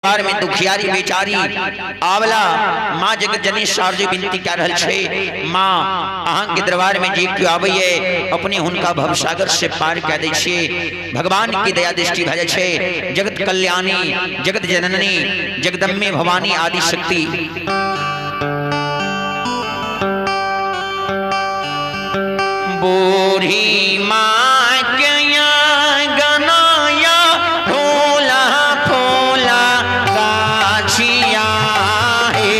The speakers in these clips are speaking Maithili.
दरबार में दुखियारी बेचारी आवला माँ जगत जननी शारदे विनती कह रहल छे, माँ अहाँ के दरबार में जे केओ आबैये अपने हुनका भवसागर से पार कह दै छियै। भगवान की दया दृष्टि भऽ जाइ छै। जगत कल्याणी, जगत जननी, जगदम्बे भवानी आदि शक्ति। बूढ़ी माँ के गनाया फूला फूला गाछिया हे।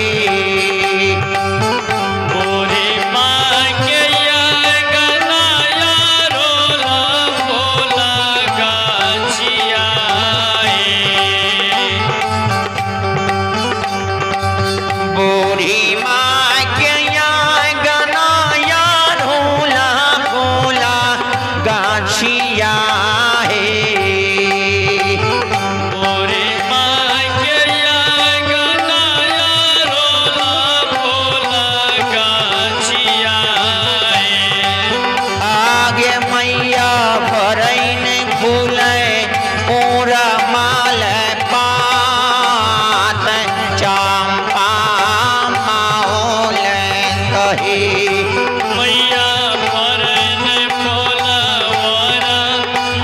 बूढ़ी माँ के गनाया रोला फूला गाछिया हे। बूढ़ी माँ के गनाया रोला फूला गाछिया हे। बूढ़ी माँ के गनाया रोला फूला गाछिया हे। आगे मैया फरैन फूलै पूरा माल पात चंपा माउल कही। मैया फरैन फूलवरा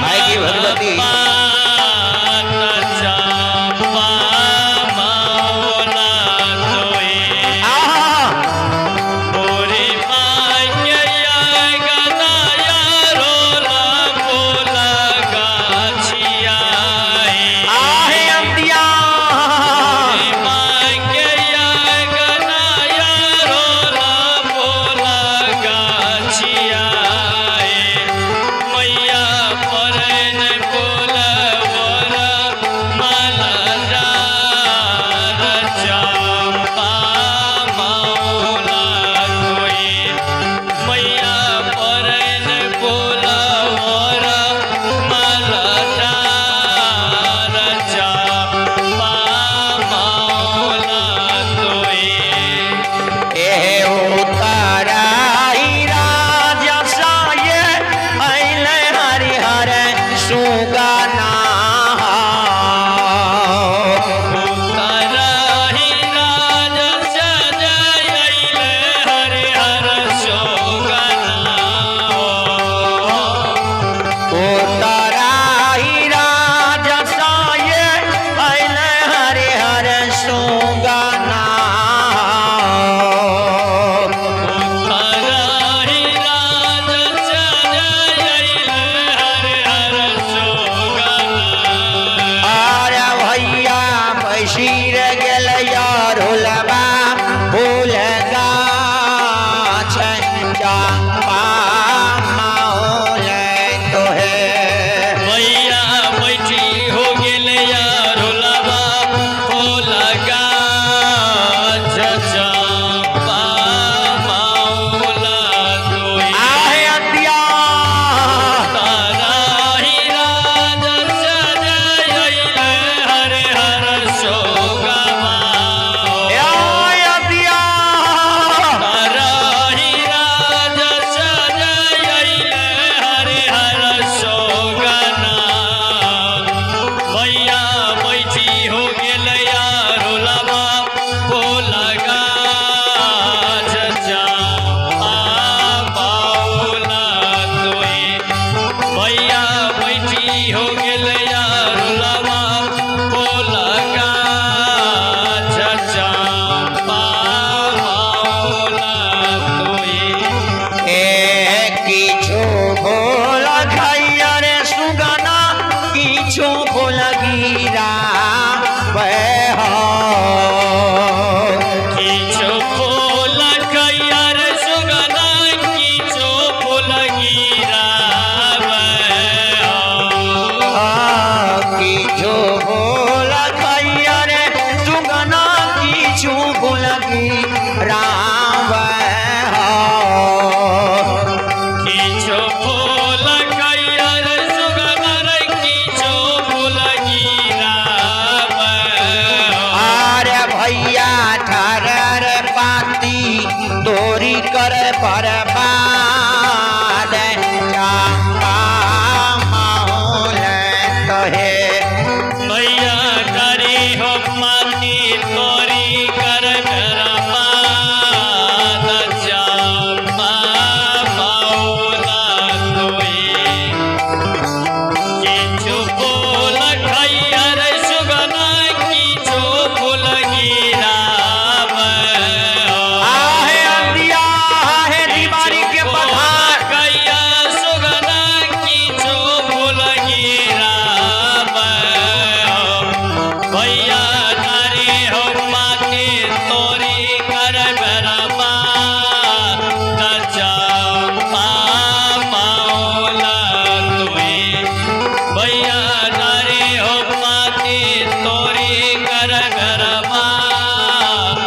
आएगी भगवती। पात चंपा माउला तोहे। आहा! बूढ़ी माँ के गनाया रोला फूला गाछिया हे। आहे अंतिया। बूढ़ी माँ के गनाया रोला फूला गाछिया हे। मैया फरैन फूलवरा माला डार चंपा माउला तोहे। मैया फरैन फूलवरा माला डार चंपा माउला तोहे। ए उतराई राजा साये अइले हरिहर सुगना। उतराही राजा सजैले हरिहर सुगना। उतराई राजा साये अइले हरिहर सुगना। उतराही राजा सजैले हरिहर सुगना। अरे भैया बैसीर गेल यार हुलबा फूल गाछ चंपा माउल तोहे। मैया बैठी हो गेल यार फूल गाछ चंपा माउला तोहे। आहे अंतिया। ताराही राजा सजैले हरिहर सुगमा। आय अंतिया। ताराही राजा सजैले हरिहर सुगना। मैया बैठी हो गेल यार फूल गाछ चंपा माउला तोहे। मैया बैठी हो गेल यार फूल गाछ चंपा माउला तोहे। ए किछु भोल खाइया रे सुगना, किछु भोल गिरा किछु फूल खैया रे सुगना, किछु फूल गिराबै। किछु भोल खाइया रे सुगना, किछु भोल गिरा। किछु फूल खैया रे सुगना रे, किछु फूल गिराबै। अरे भैया ठहर पाती तोरी कर बर्बाद चंपा माउल तोहे। मैया डरी हो माटी तोरी कर पाद चंपा मौला तुई। किछु फूल खैया रे सुगना किछु फूल गिरावे। आहे अंधिया आहे दीवारी के पधार। खैया सुगना किछु फूल गिरावे। भैया नारी हो माटी तोरी कर पाद चंपा मौला तुई। भैया नारी हो माटी तोरी कर पाद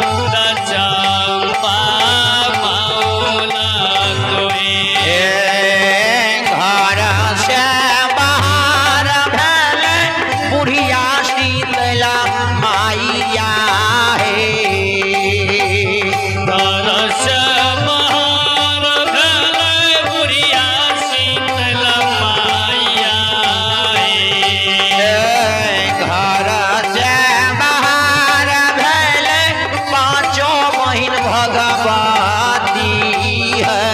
चंपा मौला तुई। ए घर से बाहर भेल बुढ़िया शीतला माइया हे। घर से बाहर भेल बुढ़िया शीतल माइया हे। ए घर से बाहर भेल पाँचों बहिन भगवती है।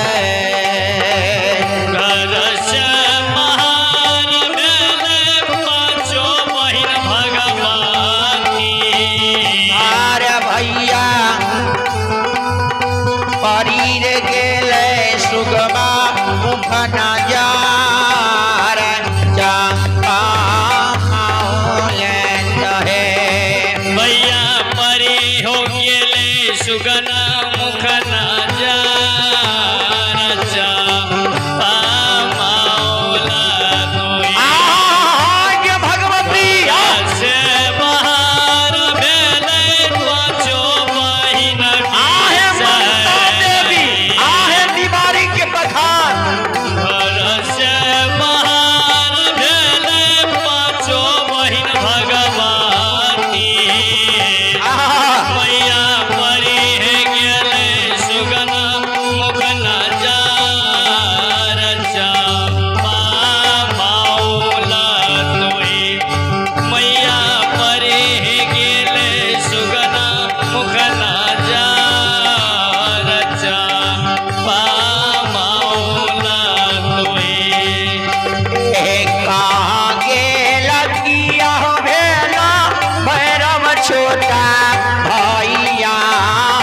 घर से बाहर भेल पाँचो बहिन भगवती। आर भैया परीर गेले सुगमा मुख नजार चंपा मौलन है। भैया परी हो गेले सुगना मुख नजार चंपा मौला तुई। आगे भगवती से बाहर भेलै पाँचो बहिन। आहे ममता देवी आहे दीवारी के पखान। घर से बाहर भेलै पाँचो बहिन भगवती। आहा, मैया परी हे गेलै सुगना मुख नजार चंपा मौला तुई। मैया परी हे गेलै सुगना मुख नजार चंपा मौला तुई। ए कहाँ गेल किया भेला भैरव छोटा भैया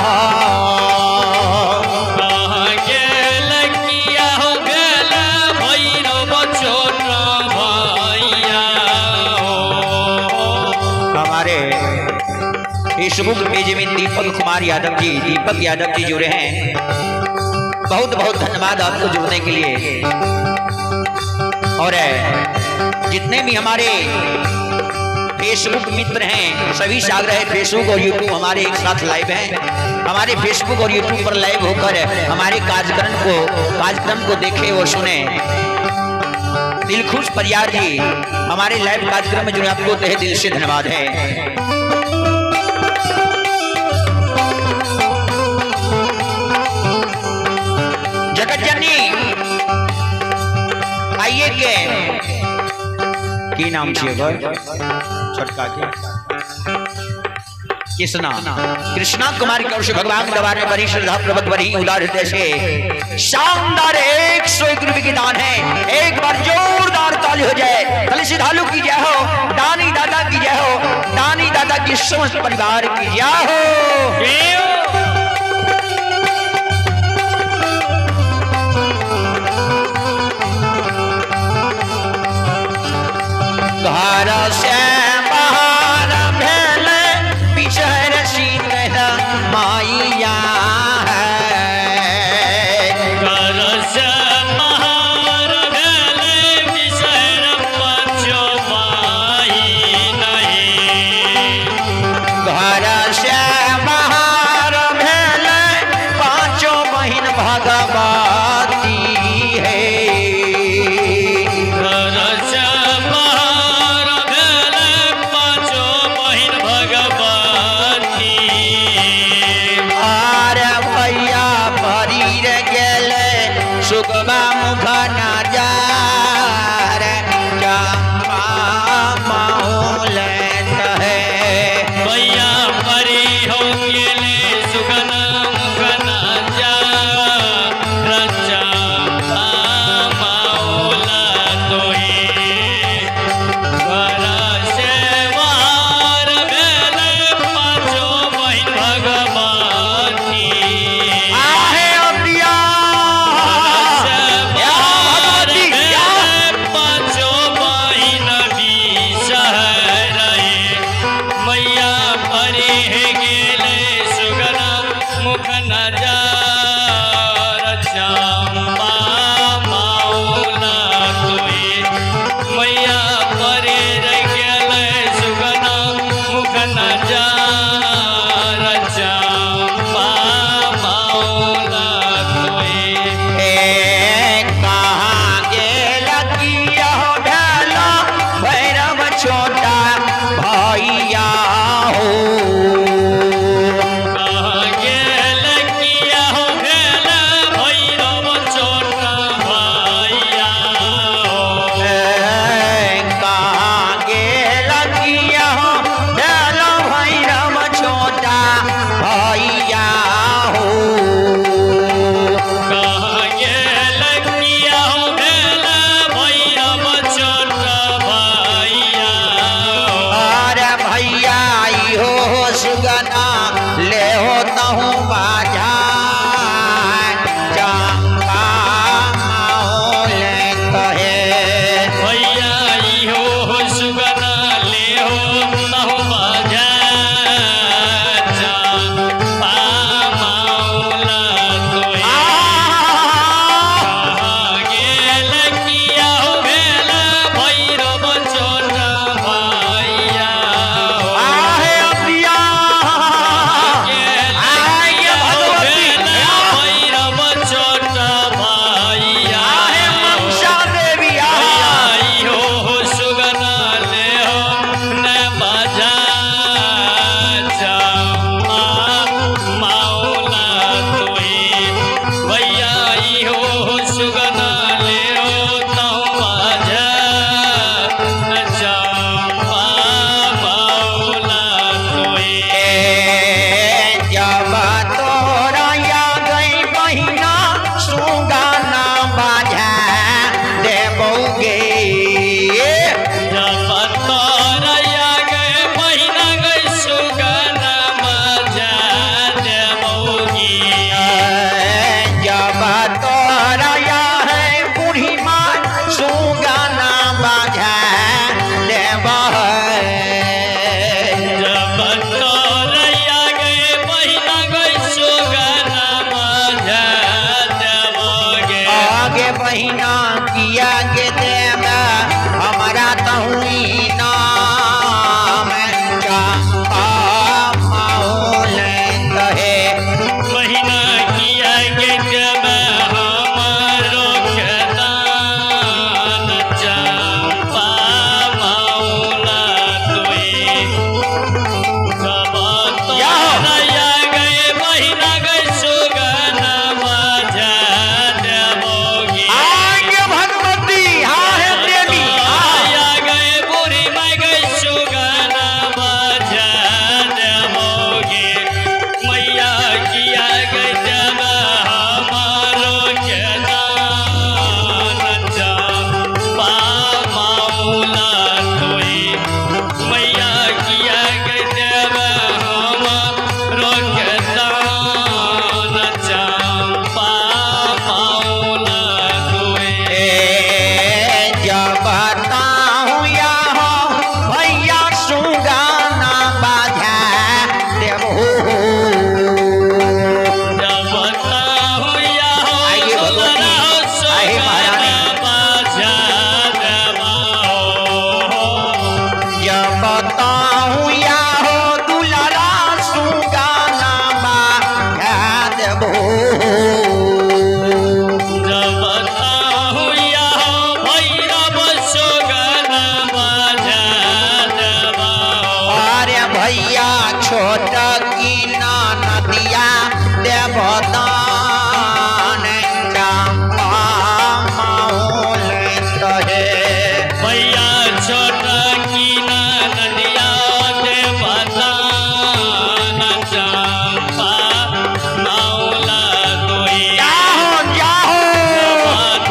हो। कहाँ गेल किया हो गेल भैरव छोट भैया हो। हमारे फेसबुक पेज में दीपक कुमार यादव जी, दीपक यादव जी जुड़े हैं। बहुत बहुत धन्यवाद आपको जुड़ने के लिए। और जितने भी हमारे फेसबुक मित्र हैं सभी से आग्रह है, फेसबुक और यूट्यूब हमारे एक साथ लाइव हैं। हमारे फेसबुक और यूट्यूब पर लाइव होकर हमारे कार्यक्रम को देखें और सुने। दिलखुश परियार जी हमारे लाइव कार्यक्रम में जुड़े, आपको तहे दिल से धन्यवाद है। जगत जननी आइए के की नाम छियै ओकर? छोटका के कृष्णा, कृष्णा कुमार की ओर से भगवान के दरबार में बड़ी श्रद्धा पूर्वक बड़ी उदार हृदय से शानदार 101 रुपए की दान है। एक बार जोरदार ताली हो जाए। ताली श्रद्धालु की जय हो, दानी दादा की जय हो, दानी दादा की समस्त परिवार की जय हो। घर से बाहर भेल बिसर शीतल माइया है। घर से बाहर भेलै बिसर पाँचो बहिन हे। घर से बाहर भेल पाँचों बहिन भगवती है। घर से बाहर भेलै पाँचो बहिन भगवती। आर भैया भरीर गेले सुगमा मुख नजार चंपा मौलन है। भैया परे गेले सुगना मुख नजार चंपा माउला तुए। मैया परे गेले सुगना मुख नजार चंपा माउला तुए। ए कहाँ गेल किया भेल भैरव छोटा भैया हो। कहाँ गेल किया हो भेल भैरव छोटा भैया हो। ए कहाँ गेल किया भेल भैरव छोटा भैया हो। कहाँ गेल किया हो भेल भैरव छोटा भैया हो। अरे भैया इहो सुगना ले हो तहूँ बाजा चंपा माहौल कहे। भैया इहो सुगना ले हो तहु बाजा चंपा माउला तोहे। आ कहाँ गेल किया हो भेल भैरव छोटा भैया हो। आहे अपिया गेल आए किया हो भगवती भेल भैरव छोटा भैया आहे मनसा देवी भैया आहे इहो सुगना ले हो न बाजा चंपा माउला तोहे। भैया इहो सुगना ले हो तहु बाजा चंपा माउला तोहे। ए जब तोरा या गई बहिना सुगाना बाजा देबौगे। जब तोरया गए महीना गए सुगना बाजा देबौगी। जब तोरा या है बूढ़ी माँ सुगाना बाजा देब। जब तोरया गए महीना गए सुगना बाजा देबौगे। आगे बहिना किया के देव हमारा तहुई नाम चंपा माहौल कहे। महीना किया के देब हमारो के दान चंपा माउला तोहे। जब तोरया गए महीना गए सुगना बाजा देबौगे। आगे भगवती आहे देवी आ। तोरया गए बूढ़ी माई गए सुगना बाजा देबौगे। मैया किया गए देब हमारो के दान चंपा माउला तोहे। मैया किया गए देब हमारो के दान चंपा माउला तोहे। ए जब ताहू या हो भैया सुगाना बाजा देबो। जब ताहुया हो आइए भगवती, दुलरा आहे महारानी। सुगना बाजा देबो। जब ताहू या हो दुलारा सुगाना बाजा देबो। जब ताहुया हो भैरव सुगना बाजा देबो। अरे भैया छोट की नदिया देवदान चंपा माहौल कहे। भैया छोटा की नदिया देवदान चंपा माउला तोहे। जाहो जाहो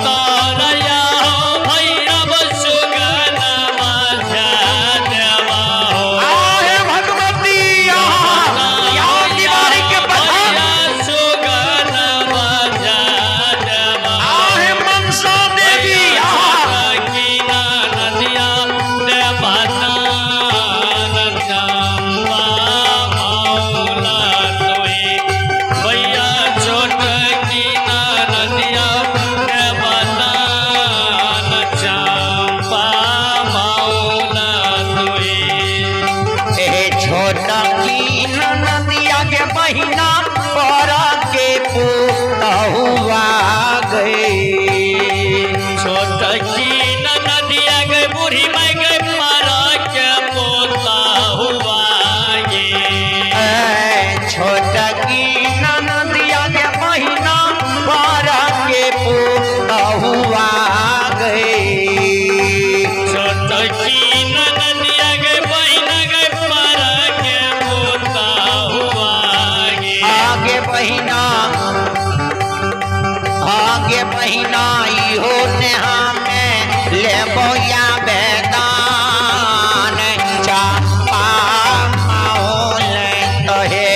तोरया हो भैरव सुगना बाजा देबो। आहे भगवती आहा, या दीवारी के पठान भैया सुगना छोटकी ननदिया के बहिना पर के पुतहुआ गए। छोटकी ननदिया गई बूढ़ी माई गई पारा के पोता हुआ गे। छोटकी ननदिया के बहिना पर के पुतहुआ गए। छोटकी ननदिया गई बहिना गई पारा के पोता हुआ गे। आगे बहिना, आगे बहिना इहो नेहा में लेबो या बेदान चापा माहौल तोहे।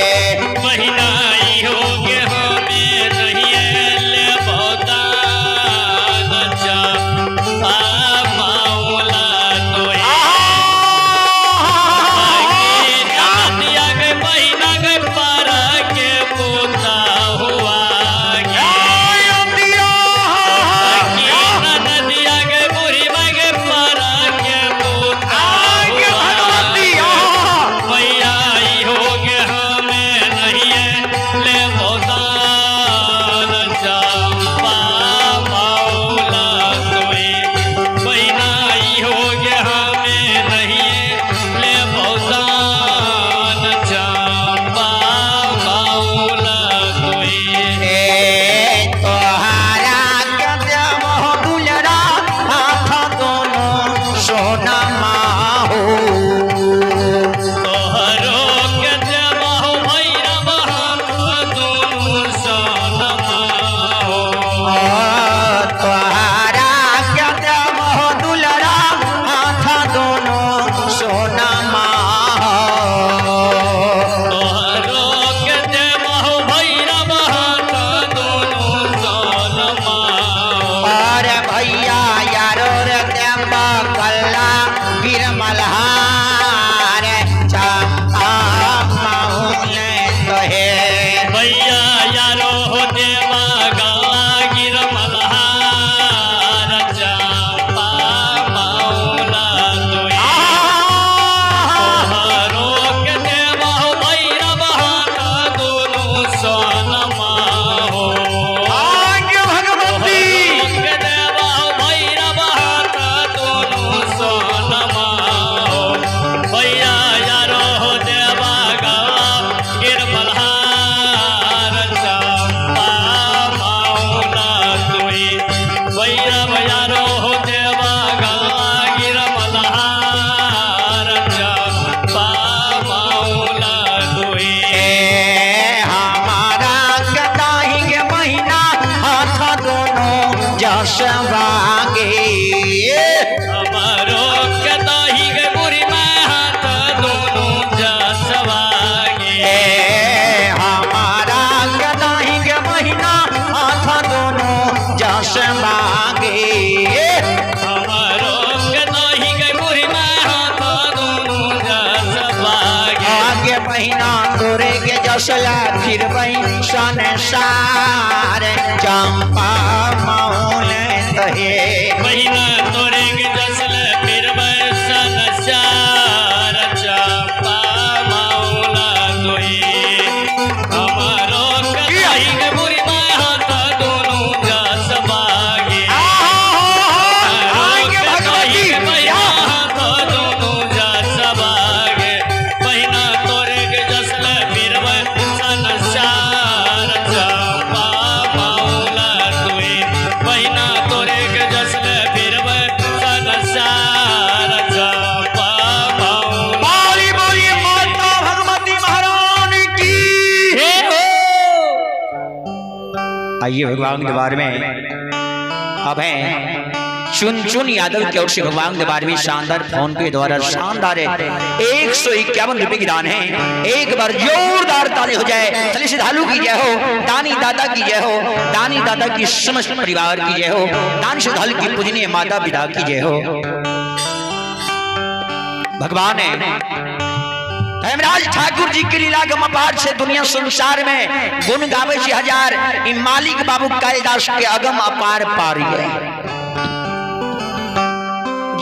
बहिना इहो के हमें नहीं ले दान चंपा माउला तोहे। ननदिया गई बहिना गई पारा के पोता हुआ गे। ननदिया गई बूढ़ी माई गई पारा के पोता हुआ गे। मैया हो गे हमें नहीं ले दान चंपा माउला तोहे। बहिना हो गे हमें नहीं ले दान चंपा माउला तोहे। ए तोहारा के देबो दुलरा हाथ दोनों सोना माहो। तोहरो के देबहु भैरव हाथ दुनू सोनमा हो। तोहारा के देबो दुलरा हाथ दोनों सोना माहो। तोहरो के देबहु भैरव हाथ दुनू सोनमा हो। और भैया यारो रे देबो कल्ला गिर मल्हार चंपा माहुल तोहे। भैया यारो हो देवा गला गिर मल्हार चंपा माउला तोहे। तोहरो के देबहु भैरव हाथ दुनू सोनमा हो। आज्ञा भगवती। के देबहु भैरव हाथ दुनू सोनमा हो। भैया यारो हो देवा गला गिर मल्हार चंपा माउला तोहे। भैरव यारो हो देवा गला गिर मल्हार चंपा माउला तोहे। ए हमारा गदाही के महीना हाथ दोनों जसवागे। हमारो के दाही के बुरी माँ हाथ दोनों जसवागे। ए हमारा गदाही के महीना हाथ दोनों जसवागे। हमारो के दाही के बुरी माँ हाथ दोनों जसवागे। आगे महीना तोरे के जसला फिर बही संसार चंपा मौन तहे। महीना तोरे के जसल फिर बसन चार चंपा मौला तोहे। हमारो के दाही के बुरी माँ हाथ दोनों जसवागे। आगे भगवती। बोली बोली माता भगवती महारानी की। आइए भगवान के दरबार में अब हैं चुन चुन यादव की ओर से भगवान के दरबार में शानदार फोन पे द्वारा शानदार 151 रुपए की दान है। एक बार जोरदार ताली हो जाए। चलिए श्रद्धालु की जय हो, दानी दादा की जय हो, दानी दादा की समस्त परिवार की जय हो, दान श्रद्धालु की पूजनीय माता पिता की जय हो। भगवान है हेमराज ठाकुर जी की लीला गम अपार से दुनिया संसार में गुण गावे छी हजार। ई मालिक बाबू कालिदास के अगम अपार पार है।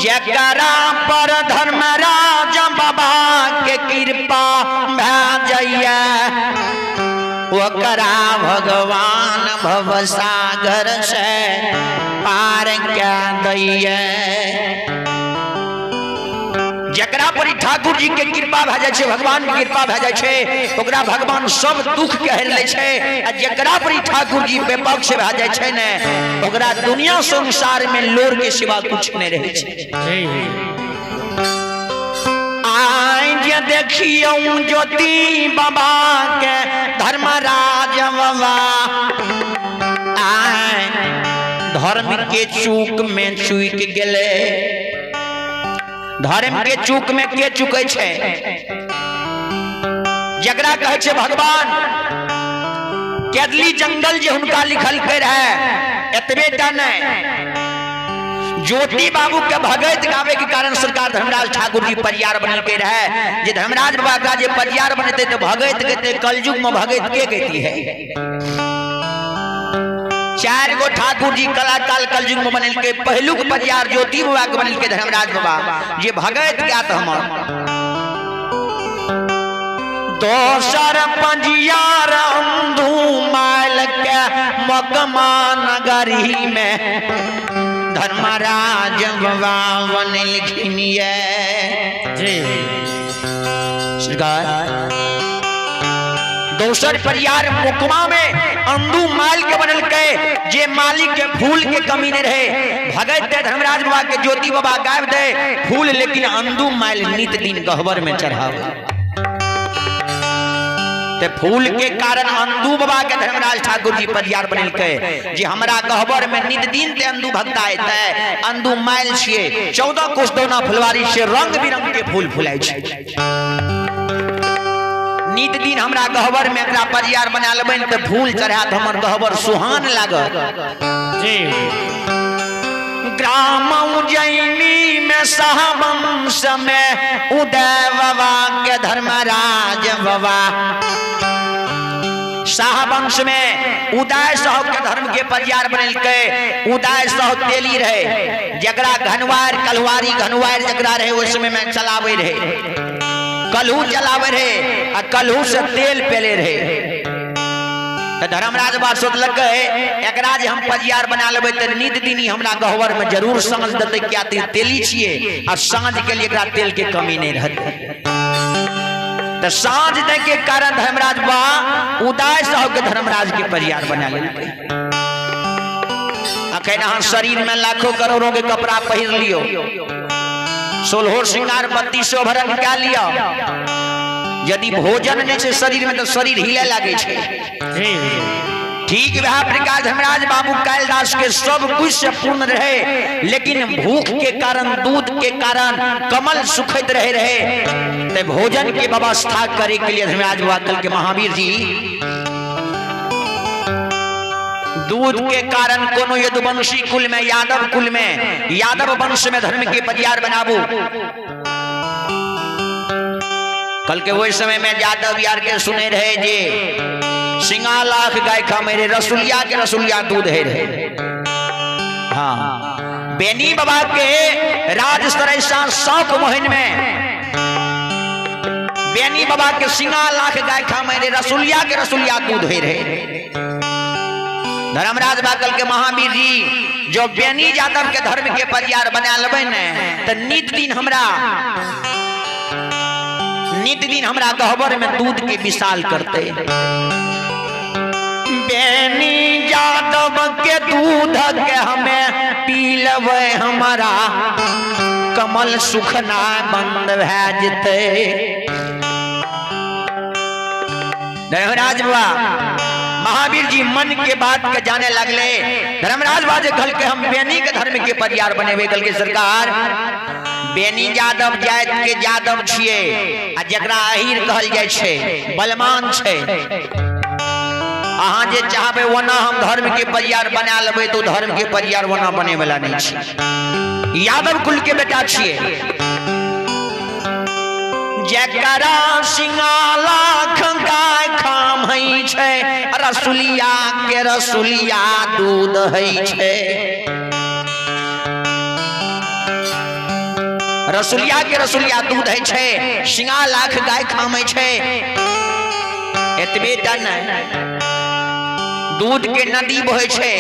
जकरा पर धर्मराज बाबा के कृपा भए जाइए, ओकरा भगवान भवसागर से पार कए दैये। जकरा पर ठाकुर जी के कृपा भए जाइ छै, भगवान के कृपा भए जाइ छै, ओकरा भगवान सब दुख के हरि लै छै। आ जकरा पर ठाकुर जी विपक्ष भए जाइ छै ने, ओकरा दुनिया संसार में लोर के सिवा कुछ नहीं रहै छै। आइ जे देखियौ ज्योति बाबा के धर्मराज बाबा, आइ धर्म के चूक में चूक गेलै। धर्म के चूक में के चुकै छै? जकरा कहै छै भगवान केदली जंगल जे हुनका लिखलकै रहे, एतबे टा नहि, ज्योति बाबू के भगत गावे के कारण सरकार धर्मराज ठाकुर जी परियार बनलकै रहे। जे धर्मराज बाबा का जे परियार बनते तो भगत गते, कलयुग में भगत के गती है? चार गो ठाकुर जी कलाकाल कलयुग में बनेलकै। पहिलुक परियार ज्योति बाबा के बनेलकै धर्मराज बाबा, जे भगत गात हमर। दोसर पंजियार अंधू माल के मकमा नगरी में धर्मराज बाबा बनेलखिन ये। सरकार दोसर परियार मुकमा में अंदू माल के बनलकै, जे मालिक के फूल के कमी नहीं रहे। भगत दे धर्मराज बाबा के ज्योति बाबा गायब दे फूल, लेकिन अंदू माल नित दिन गहबर में चढ़ावे। ते फूल के कारण अंदू बाबा के धर्मराज ठाकुर जी परियार बनलकै, जे हमरा गहबर में नित दिन ते अंदू भक्ता एतै। अंदू माइल छियै, 14 कोस दौना फुलवारी छियै, रंग बिरंग के फूल फुलाइ छै। नित दिन हमरा गहबर में एकरा परियार बना लेबै तऽ फूल चढ़ायत, हमर गहबर सुहान लागत। जी। ग्राम उज्जैनी में सहवंश में उदय बाबा के धर्मराज बाबा, शाहवंश में उदय साहब के धर्म के परियार बनेलकै। उदय साहब तेली रहे, जकरा घनवार कलवारी घनवार जकरा रहे, ओहि समय में चलावे रहे, कलहू चलावे रहे आ कलहू से तेल पेले रहे। तऽ धर्मराज बात सोचलकै, एकरा जे हम परियार बना लेबै तऽ नित दिन ई हमरा गहबर में जरूर साँझ देतै, किया तऽ तेली छियै आ साँझ के लिए एकरा तेल के कमी नहीं रहतै। तऽ साँझ दै के कारण धर्मराज बा उदय साहु के धर्मराज के परियार बना लेलकै। अखन अहाँ शरीर में लाखों करोड़ों के कपड़ा पहिर लियो, सोलहो श्रृंगार 32 भरन कए लियो, यदि भोजन नहीं छै शरीर में तो शरीर हिले लागे छै। जी। ठीक वह प्रकार धर्मराज बाबू कालिदास के सब कुछ से पूर्ण रहे, लेकिन भूख के कारण दूध के कारण कमल सुखैत रहे रहे। ते भोजन के व्यवस्था करे के लिए धर्मराज बाबा कल के महावीर जी दूध के कारण कोनो यदुवंशी कुल में, यादव कुल में, यादव वंश में धर्म के परियार बनाबू। कल के वही समय में यादव यार के सुने रहे जे सिंगा लाख गाय खा मेरे रसुलिया के रसुलिया दूध है रहे। हाँ, बेनी बाबा के राज सरैसा शौक मोहिन में बेनी बाबा के सिंगा लाख गाय खा मेरे रसुलिया के रसुलिया दूध है रहे। धर्मराज बाकल के महावीर जी जो बेनी यादव के धर्म के परियार बना लेबै ने तऽ नित दिन हमरा, नित दिन हमरा गहबर में दूध के विशाल करते। बेनी यादव के दूध के हमें पी लेबै, हमारा कमल सुखना बंद भए जेतै। धर्मराज बाबा महावीर जी मन के बात के जाने लगले। धर्मराज बाबा जे कहलकै हम बेनी के धर्म के परियार बनेबै, कहलकै सरकार बेनी यादव जाति के यादव छियै आ जकरा अहीर कहल जाइ छै, बलमान छै। अहाँ जे चाहबै ओना हम धर्म के परियार बना लेबै, तऽ धर्म के परियार ओना बने वाला नहि छै। यादव कुल के बेटा छियै, जकरा सिंगा लाख गाय खाम होइ छै, रसुलिया के रसुलिया दूध होइ छै। रसुलिया के रसुलिया दूध है छै, सिंगा लाख गाय खामै छै। एतबे टा नहि, दूध के नदी बहै छै।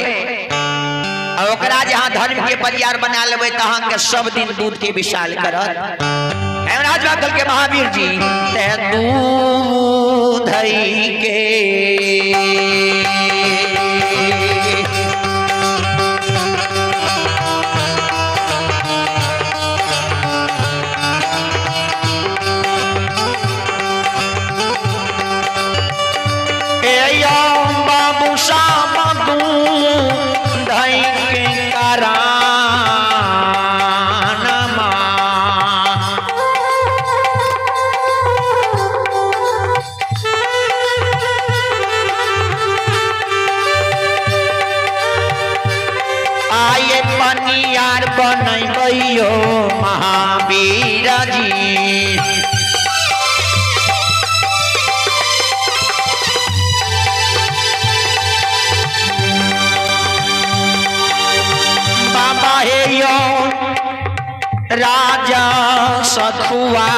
आ ओकरा जे अहाँ धर्म के परियार बना लेबै तऽ अहाँके सब दिन दूध के विशाल करत। हेमराज बाबा कहलकै महावीर जी ते दूध के बाबू श्याम दूध के करानमा। आये पनियार बनैबैयो महावीर जी। बाबा हे यो राजा सखुआ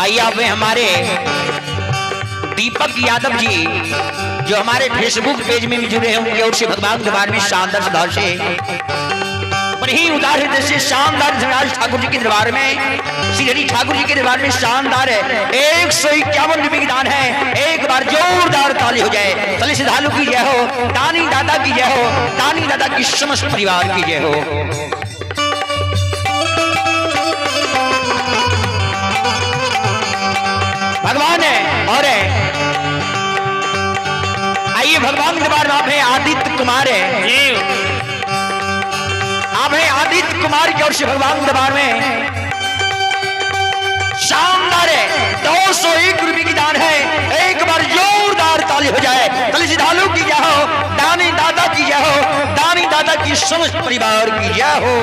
आइए अब हमारे दीपक यादव जी जो हमारे फेसबुक पेज में भी जुड़े हैं, उनकी ओर से भगवान के बारे में शानदार सुधार से पर ही उदार हृदय से शानदार धनराज ठाकुर जी के दरबार में, श्री हरि ठाकुर जी के दरबार में शानदार है 151 रुपये की दान है। एक बार जोरदार ताली हो जाए। चलिए श्रद्धालु की जय हो, दानी दादा की जय हो, दानी दादा की समस्त परिवार की जय हो। भगवान है और है, आइए भगवान के दरबार में आप है आदित्य कुमार है, आप है आदित्य कुमार की ओर से भगवान के दरबार में शानदार है 201 रुपये की दान है। एक बार जोरदार ताली हो जाए। ताली श्रद्धालु की जय हो, दानी दादा की जय हो, दानी दादा की समस्त परिवार की जय हो।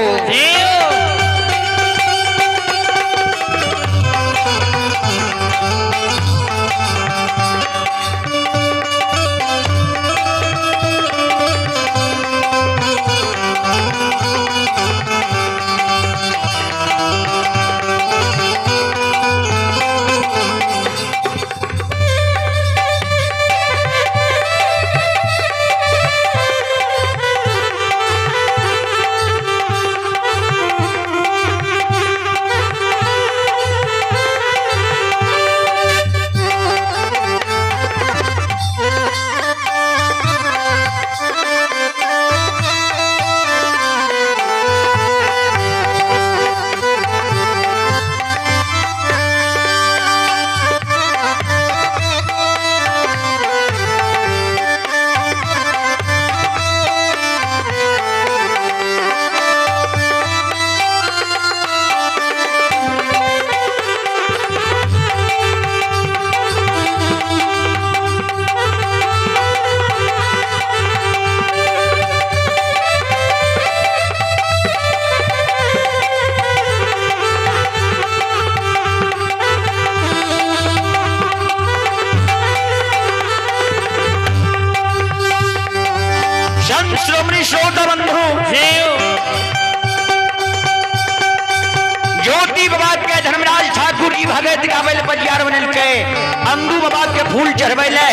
ज्योति बाबा के धर्मराज ठाकुर जी भगत गाबै ले बजियार बनेलकै। अंगू बाबा के फूल चढ़बै ले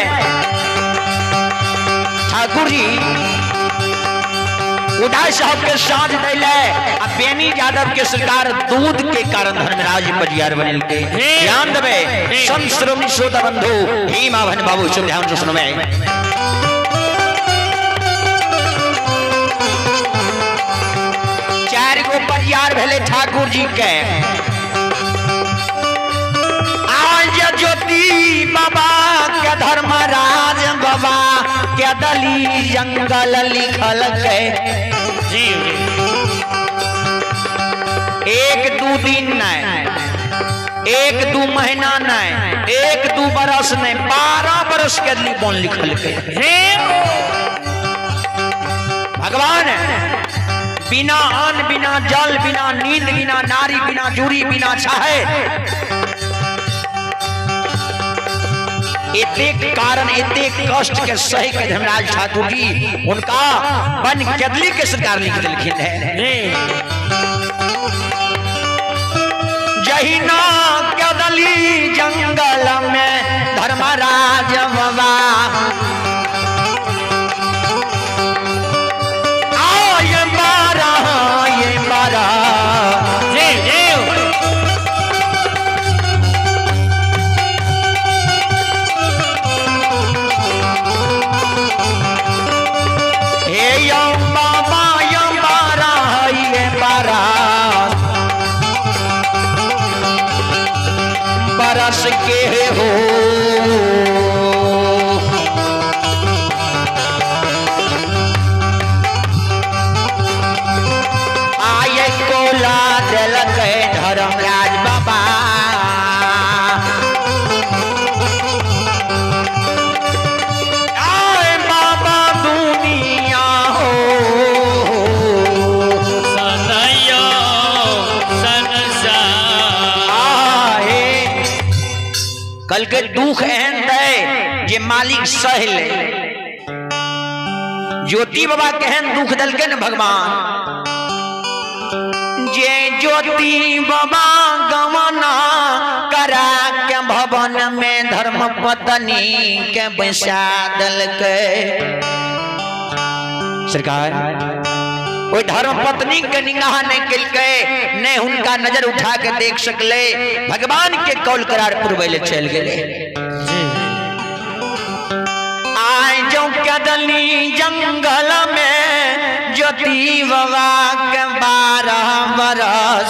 ठाकुर जी उदय साहब के साँझ दै ले, आ बेनी यादव के सरकार दूध के कारण धर्मराज बजियार बनेलकै। ध्यान देबै संत श्रोमणी श्रोता बंधु, हे माभन बाबू, सब ध्यान से सुनबै। चारि गो परियार भेलै ठाकुर जी के। आज ज्योति बाबा के धर्मराज बाबा के दली जंगल लिखल के जी एक दू दिन नहीं, एक दू महीना नहीं, एक दू बरस नहीं, 12 बरस के अदली बोन लिखल के। भगवान बिना अन्न, बिना जल, बिना नींद, बिना नारी, बिना जूरी, बिना छाहे, एतेक कारण एतेक कष्ट के सही के धर्मराज ठाकुर जी उनका बन केदली के सरकार लिख दिलखिन है। जहिना केदली जंगल में धर्मराज बाबा आय बारह ये बारह जी जी हे यौ बाबा यौ बारह ये बारह बरस के हो। आय कोला दिलक धर्मराज बाबा, आय बाबा दुनिया हो सनयो संसार। आहे कल के दुख एहन दै जे मालिक सह ले। ज्योति बाबा केहन दुख दलके न भगवान, जे ज्योति बाबा गवना करा के भवन में धर्म पत्नी के बैसा दलके। सरकार ओहि धर्म पत्नी के निगाह नहीं केलकै, नहीं हुनका नजर उठा के देख सकले, भगवान के कौल करार पुरबै ले चल गेले। आय जो कदली जंगल में ज्योति बाबा के 12 बरस,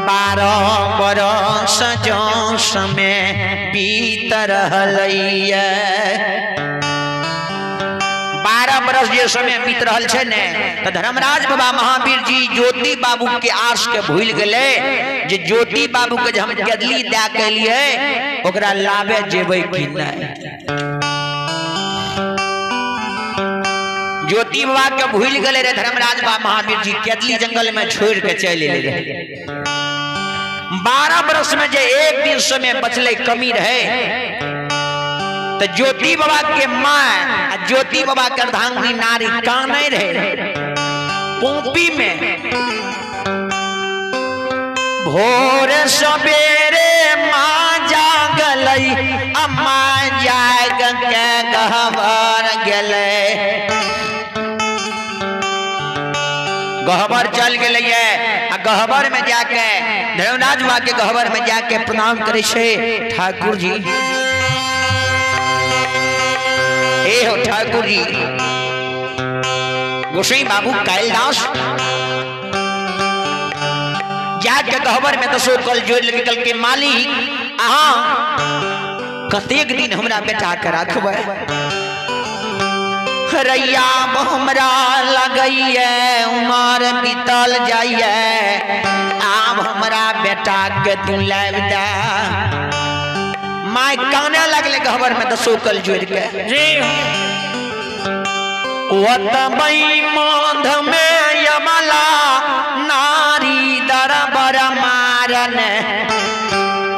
12 बरस जो समय बीत रहलैया। 12 बरस जे समय बीत रहल छै ने, तऽ धर्मराज बाबा महावीर जी ज्योति बाबू के आस के भूल गेलै जे ज्योति बाबू के जे हम केदली दए के एलियै ओकरा लाबे जेबै कि नहि। ज्योति बाबा के भूल गेलै रे धर्मराज बाबा महावीर जी, केदली जंगल में छोड़ के चलि एलै रहे। 12 बरस में जे एक दिन समय बचलै कमी रहे, तो ज्योति बाबा के माँ आ ज्योति बाबा के अर्धांगिनी नारी कानै रहे पोपी में। भोर सवेरे माँ जागलै, अम्मा जाग के गहबर गेलै, गहबर चल गेलै आ गहबर में जाके धर्मराज बाबा के गहबर में जाके प्रणाम करै छै ठाकुर जी। ए हो ठाकुर जी, गोसाई बाबू कालिदास जाके गहबर में दसो कल जोड़ लेके कल के मालिक अहाँ कतेक दिन हमरा बेटा के राखबै, रैया हमरा लगैये उमर बीतल जाइए, आब हमरा बेटा के तू लाबि दे। My काने लगले गहबर में दसो कल जोड़ के। जी ओतबै माध में यमला नारी दरबर मारन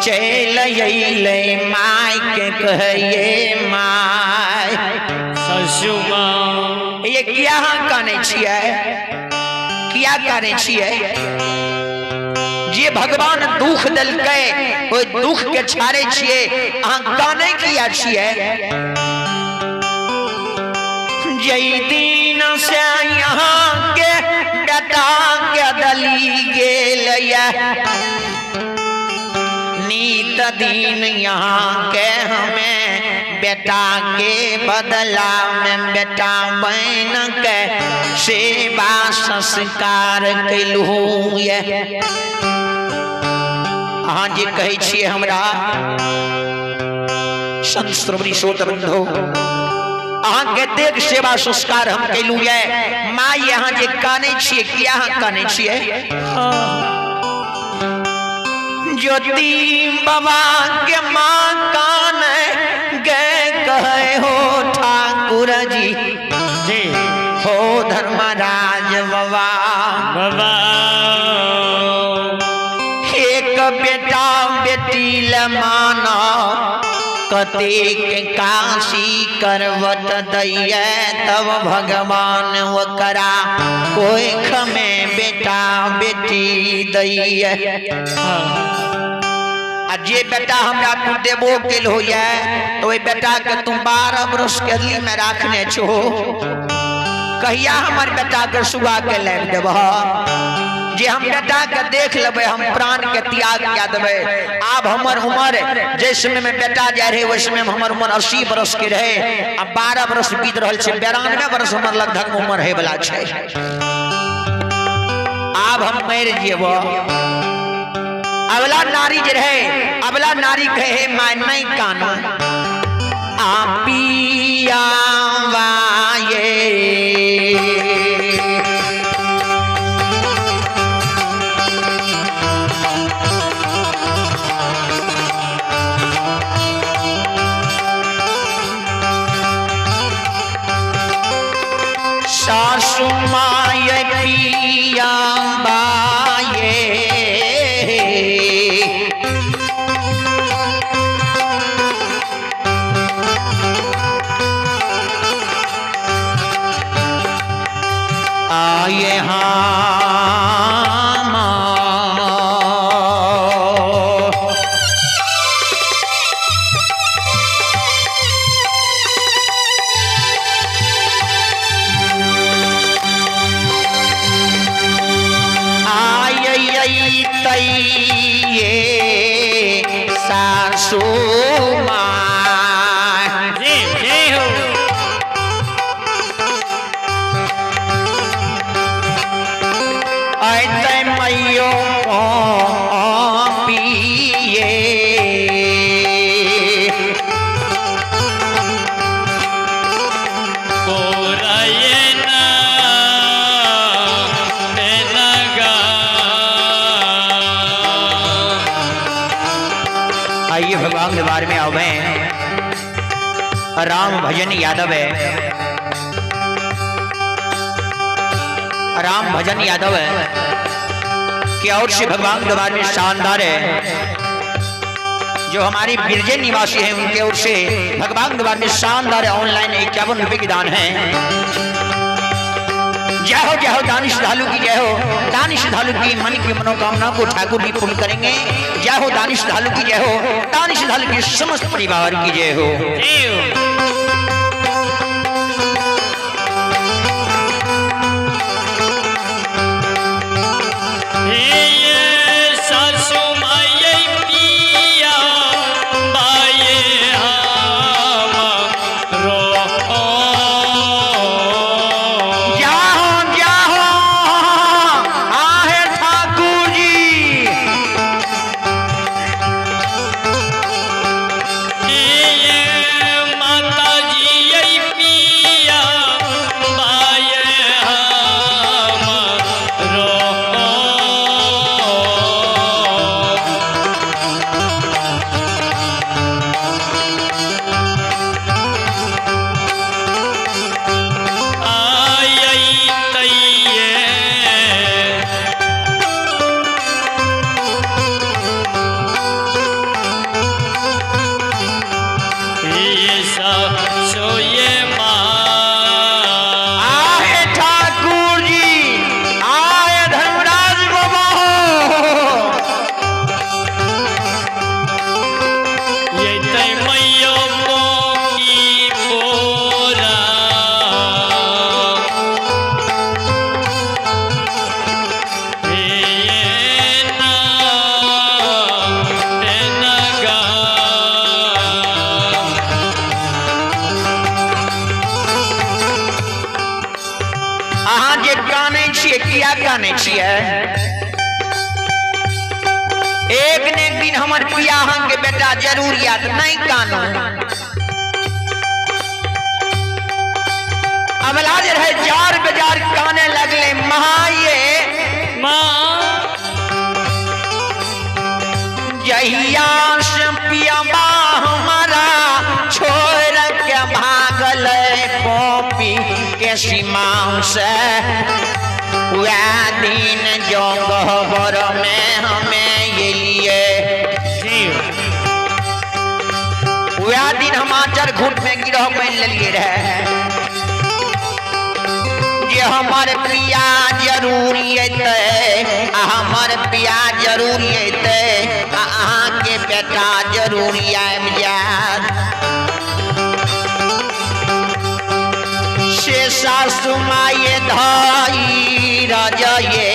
चल अइलै my के कहैये my. ससुमा ये किया अहाँ कानै छियै, किया कानै छियै? जे जे भगवान दुख देलकै ओहि दुख के छाड़ै छियै, अहाँ कानै किया छियै? जई दिन से यहाँ के बेटा के दली गेल ये, नीत दिन यहाँ के हमें बेटा के बदला में बेटा बन के सेवा संस्कार कैलहूँ ये। अहाँ जे कहै छियै हमरा संत श्रोमणी श्रोत बंधु, अहाँके देख सेवा संस्कार हम कैलू ये। माय अहाँ जे कानै छियै, किया अहाँ कानै छियै? ज्योति बाबा के माँ कान गए कहे हो ठाकुर जी, जी हो धर्मराज बाबा, बाबा एक बेटा बेटी ल माना कतेक काशी करवत दैये, तब भगवान ओकरा कोख में बेटा बेटी दैये। आ जे बेटा हमरा तू देबो केल होइए तो ओहि बेटा के तू 12 बरस के अगली में राखने छो, कहिया हमर बेटा के सुगा के लाबि देबह? जे हम बेटा के देख लेबै हम प्राण के त्याग कए देबै। आब हमर उम्र जाहि समय में बेटा जाय रहे ओहि समय में हमर उम्र 80 बरस के रहे, आ 12 बरस बीत रहल छै, 92 बरस हमर लगभग उम्र होय वाला छै। आब हम मरि जेब। अबला नारी जे रहे, अबला नारी कहे हे my नहीं कानू आ पिया वाये, सासु my पिया बाये, आए हाँ सासू माँ जी जय हो। ऐतै मैयो पिए, कोराये ना लगा। आइए भगवान दरबार में आवे राम भजन यादव है, राम भजन यादव है कि और से भगवान दरबार में शानदार है, जो हमारे बिरजे निवासी हैं उनके ओर से भगवान दरबार में शानदार ऑनलाइन 51 रुपए की दान है। जय हो जय हो दानी श्रद्धालु की जय हो, दानी श्रद्धालु की मन की मनोकामना को ठाकुर जी पूर्ण करेंगे। जय हो दानी श्रद्धालु की जय हो, दानी श्रद्धालु के समस्त परिवार की जय हो। जय हो। हे सासु माये पिया बाये हम रो। जाहो जाहो आहे ठाकुर जी। हे माता जी पिया बाये हम रो। छियै? एक ने एक दिन हमर पिया अहाँके बेटा जरूर आयत। नहीं कानू। अबला जे रहे जार बेजार काने लगले महाये माँ। जहिया से पियबा हमारा छोड़ के भागल कॉपी के सीमा से, वह दिन जो गहबर में हमें एलिए, वह दिन हम आचर घुट में गिरह बन लेलिए रहे जे हमर पिया जरूरी अयतै आ हमर पिया जरूरी अयतै आ अहाँके बेटा जरूरी आबि जायत। से सासु माये धाई रजये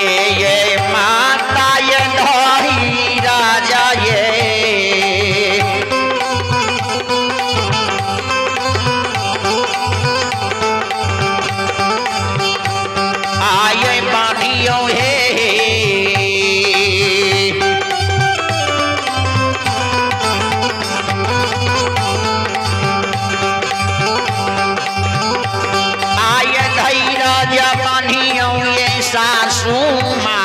ए ये माता ये धाई राजा ये आये बांधियो हे आय धैरज बांधियो ये सासू माँ।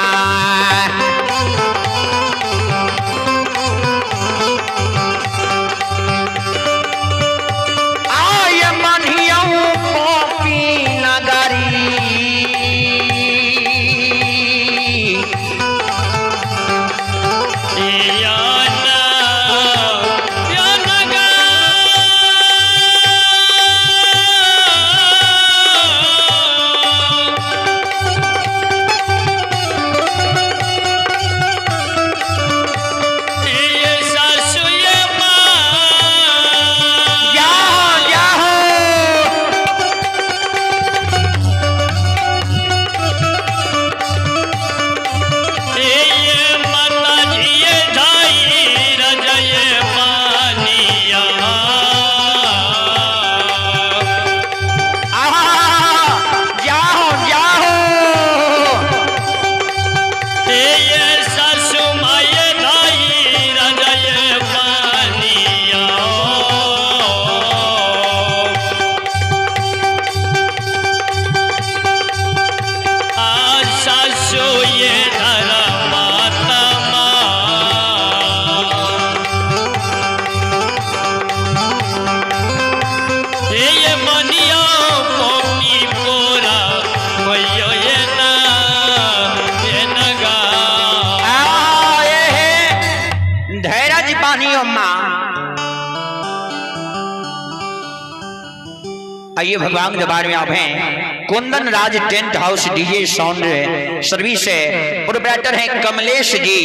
आय बांधियो पॉपी नगरी। याना याना गा। ये सासु ये माँ। जाहो जाहो। ये माता जी ये धाई रजय मानिया। आहा जाहो जाहो। ये सासु my धाई रजय मानिया। आ सासु ये धर माता माँ। ये मनिया पोपी पोरा मैयो ये ना ये नगा। आए हे धैरज बानियो माँ। आइए भगवान के दरबार में आप हैं। Kundan Raj tent house DJ sound service है, प्रोपराइटर हैं कमलेश जी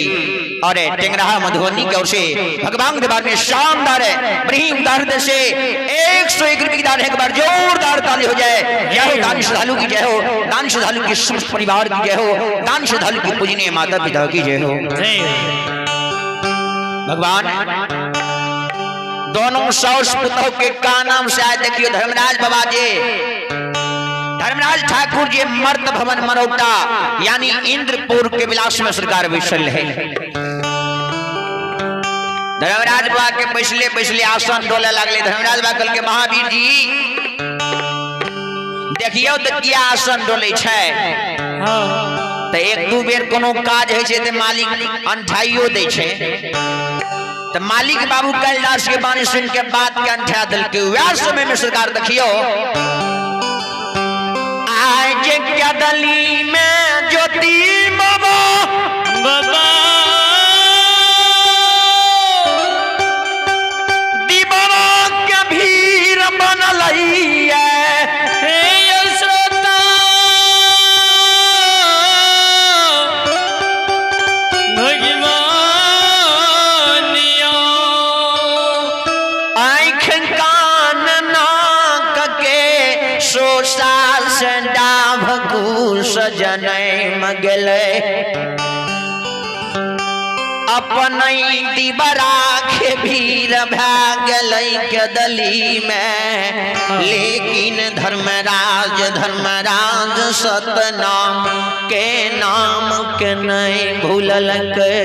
और टेंगराहा मधुबनी की ओर से भगवान के दरबार में शानदार है बड़ी उदाहरण से 101 रुपये की दान है। एक बार जोरदार ताली हो जाए। जय हो दान श्रद्धालु की जय हो, दान श्रद्धालु की समस्त परिवार की जय हो, दान श्रद्धालु की पूजनीय माता पिता की जय हो। भगवान दोनों साउस पुतोह के का नाम से आए। देखियो धर्मराज बाबा जी, धर्मराज ठाकुर जी मर्द भवन मनौटा यानी इंद्रपुर के विलास में सरकार बैसल है। धर्मराज बाबा के बैसले बैसले आसन डोले लगले। धर्मराज बाबा कहलकै महावीर जी देखियो तो किया आसन डोले छै। तो एक दू बेर कोनो काज होइ छै तऽ मालिक अंठाइयो दै छै। तो मालिक बाबू कैलाश के बानी सुन के बात के अंठा दिलके। वह समय में सरकार देखियो आज कदली में ज्योति बाबा बाबा दीवाना के भीड़ बनल है। हे श्रोता भगवानिया। आँख कान नाक के सोसा से डाभ घूस जनम गेलै। अपन दिबरा के भीड़ भए गेलै केदली में, लेकिन धर्मराज धर्मराज सतनाम के नाम के नहीं भूललकै।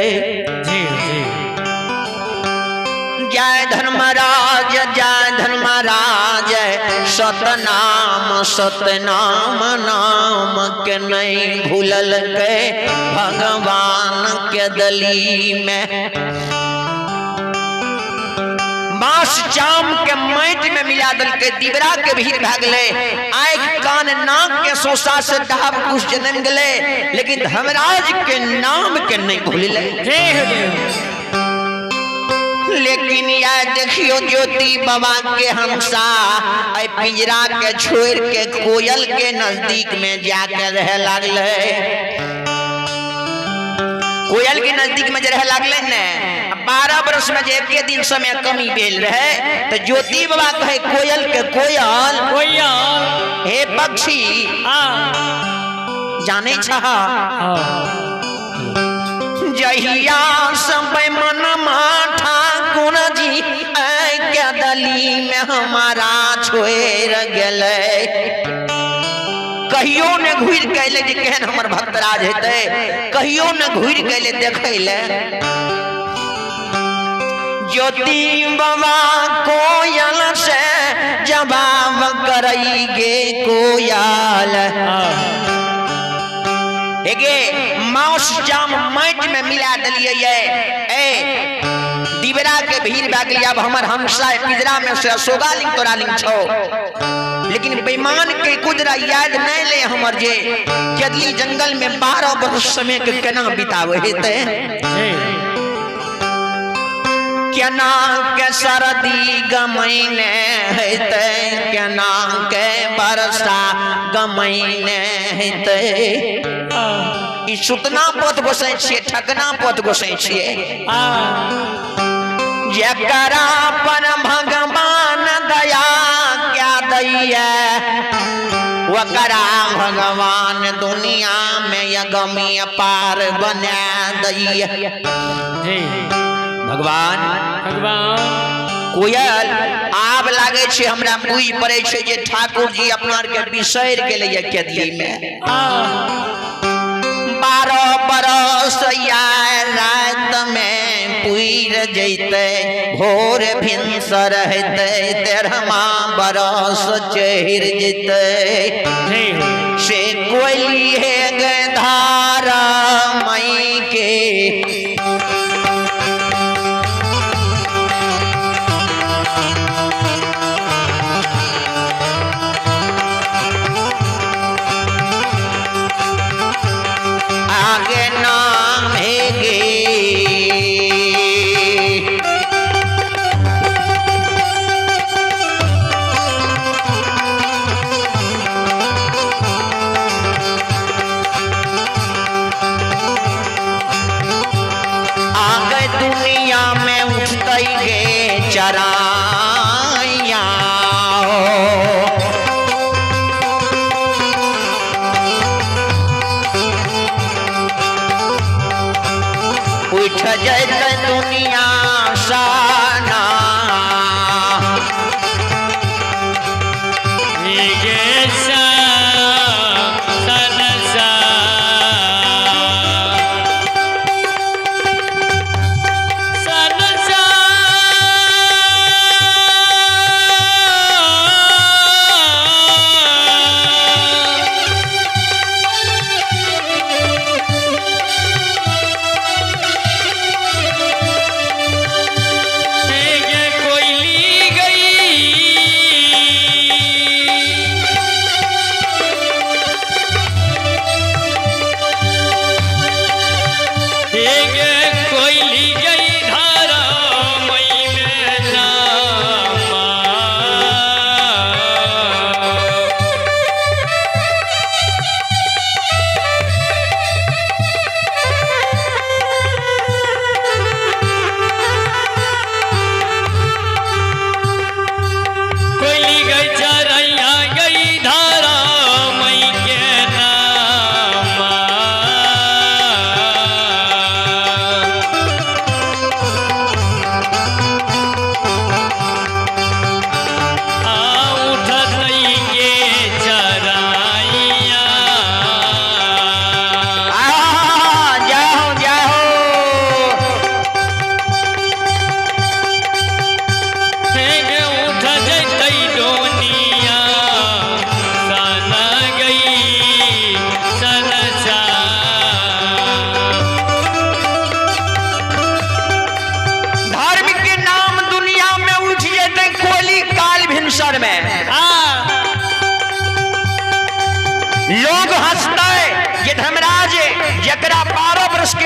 जी जी। जय धर्मराज जय धर्मराज सतनाम सतनाम नाम के नहीं भूललकै भगवान के दली में। बांस जाम के माटि में मिला देलकै, दिबरा के भीड़ भए गेलै, आँखि कान नाक के सोसा से डाब कुछ जनम गेलै, लेकिन धर्मराज के नाम के नहीं भूललै। जय हो जय हो। लेकिन या देखियो ज्योति बाबा के हंसा आई पिंजरा के छोड़ के कोयल के नजदीक में जाके रहे लागले। कोयल के नजदीक में जे रहे लागले ने, 12 बरस में जे एक दिन समय कमी भेल रहे, तो ज्योति बाबा कहे कोयल के कोयल, कोयल हे पक्षी, हाँ जाने छह हाँ जहिया सब मनमा ठाकुर जी के दली में हमारा छोड़ गेलै, कहियो ने घुरि के अयलै जे केहन हमर भक्तराज हेतै, कहियो ने घुरि के अयलै देखै ले। ज्योति बाबा कोयल से जवाब करई गे कोयल, एगे मांस जाम माटि में मिला दिलियै ये, ए दिबरा के भीड़ भए गेलै, अब हमर हमसा पिजरा में से सोगा लिंग तोरा लिंग छौ, लेकिन बेईमान के कुदरा याद नहीं ले हमर जे केदली जंगल में 12 बरस समय के केना बितावे हेतै, केना के सर्दी गमैने हेतै, केना के वर्षा गमैने हेतै। ई सुतना पथ गोसै छियै, ठकना पथ गोसै छियै, जकरा पर भगवान दया क्या दैया वकरा भगवान दुनिया में अगम्य पार बना दैया। भगवान भगवान कोयल आब लागे छै हमरा बुझि पड़ै छै जे ठाकुर जी अपना के बिसरि गेलैया केदली में। 12 बरस या रात में पुर जैतै, भोर भिनसर हेतै, 13वां बरस चढ़ि जैतै। से कोयली हे गे धारा मई के, आगे नाम हे गे आगे दुनिया में उठते गे चराइया, उठ जैते दुनिया साना।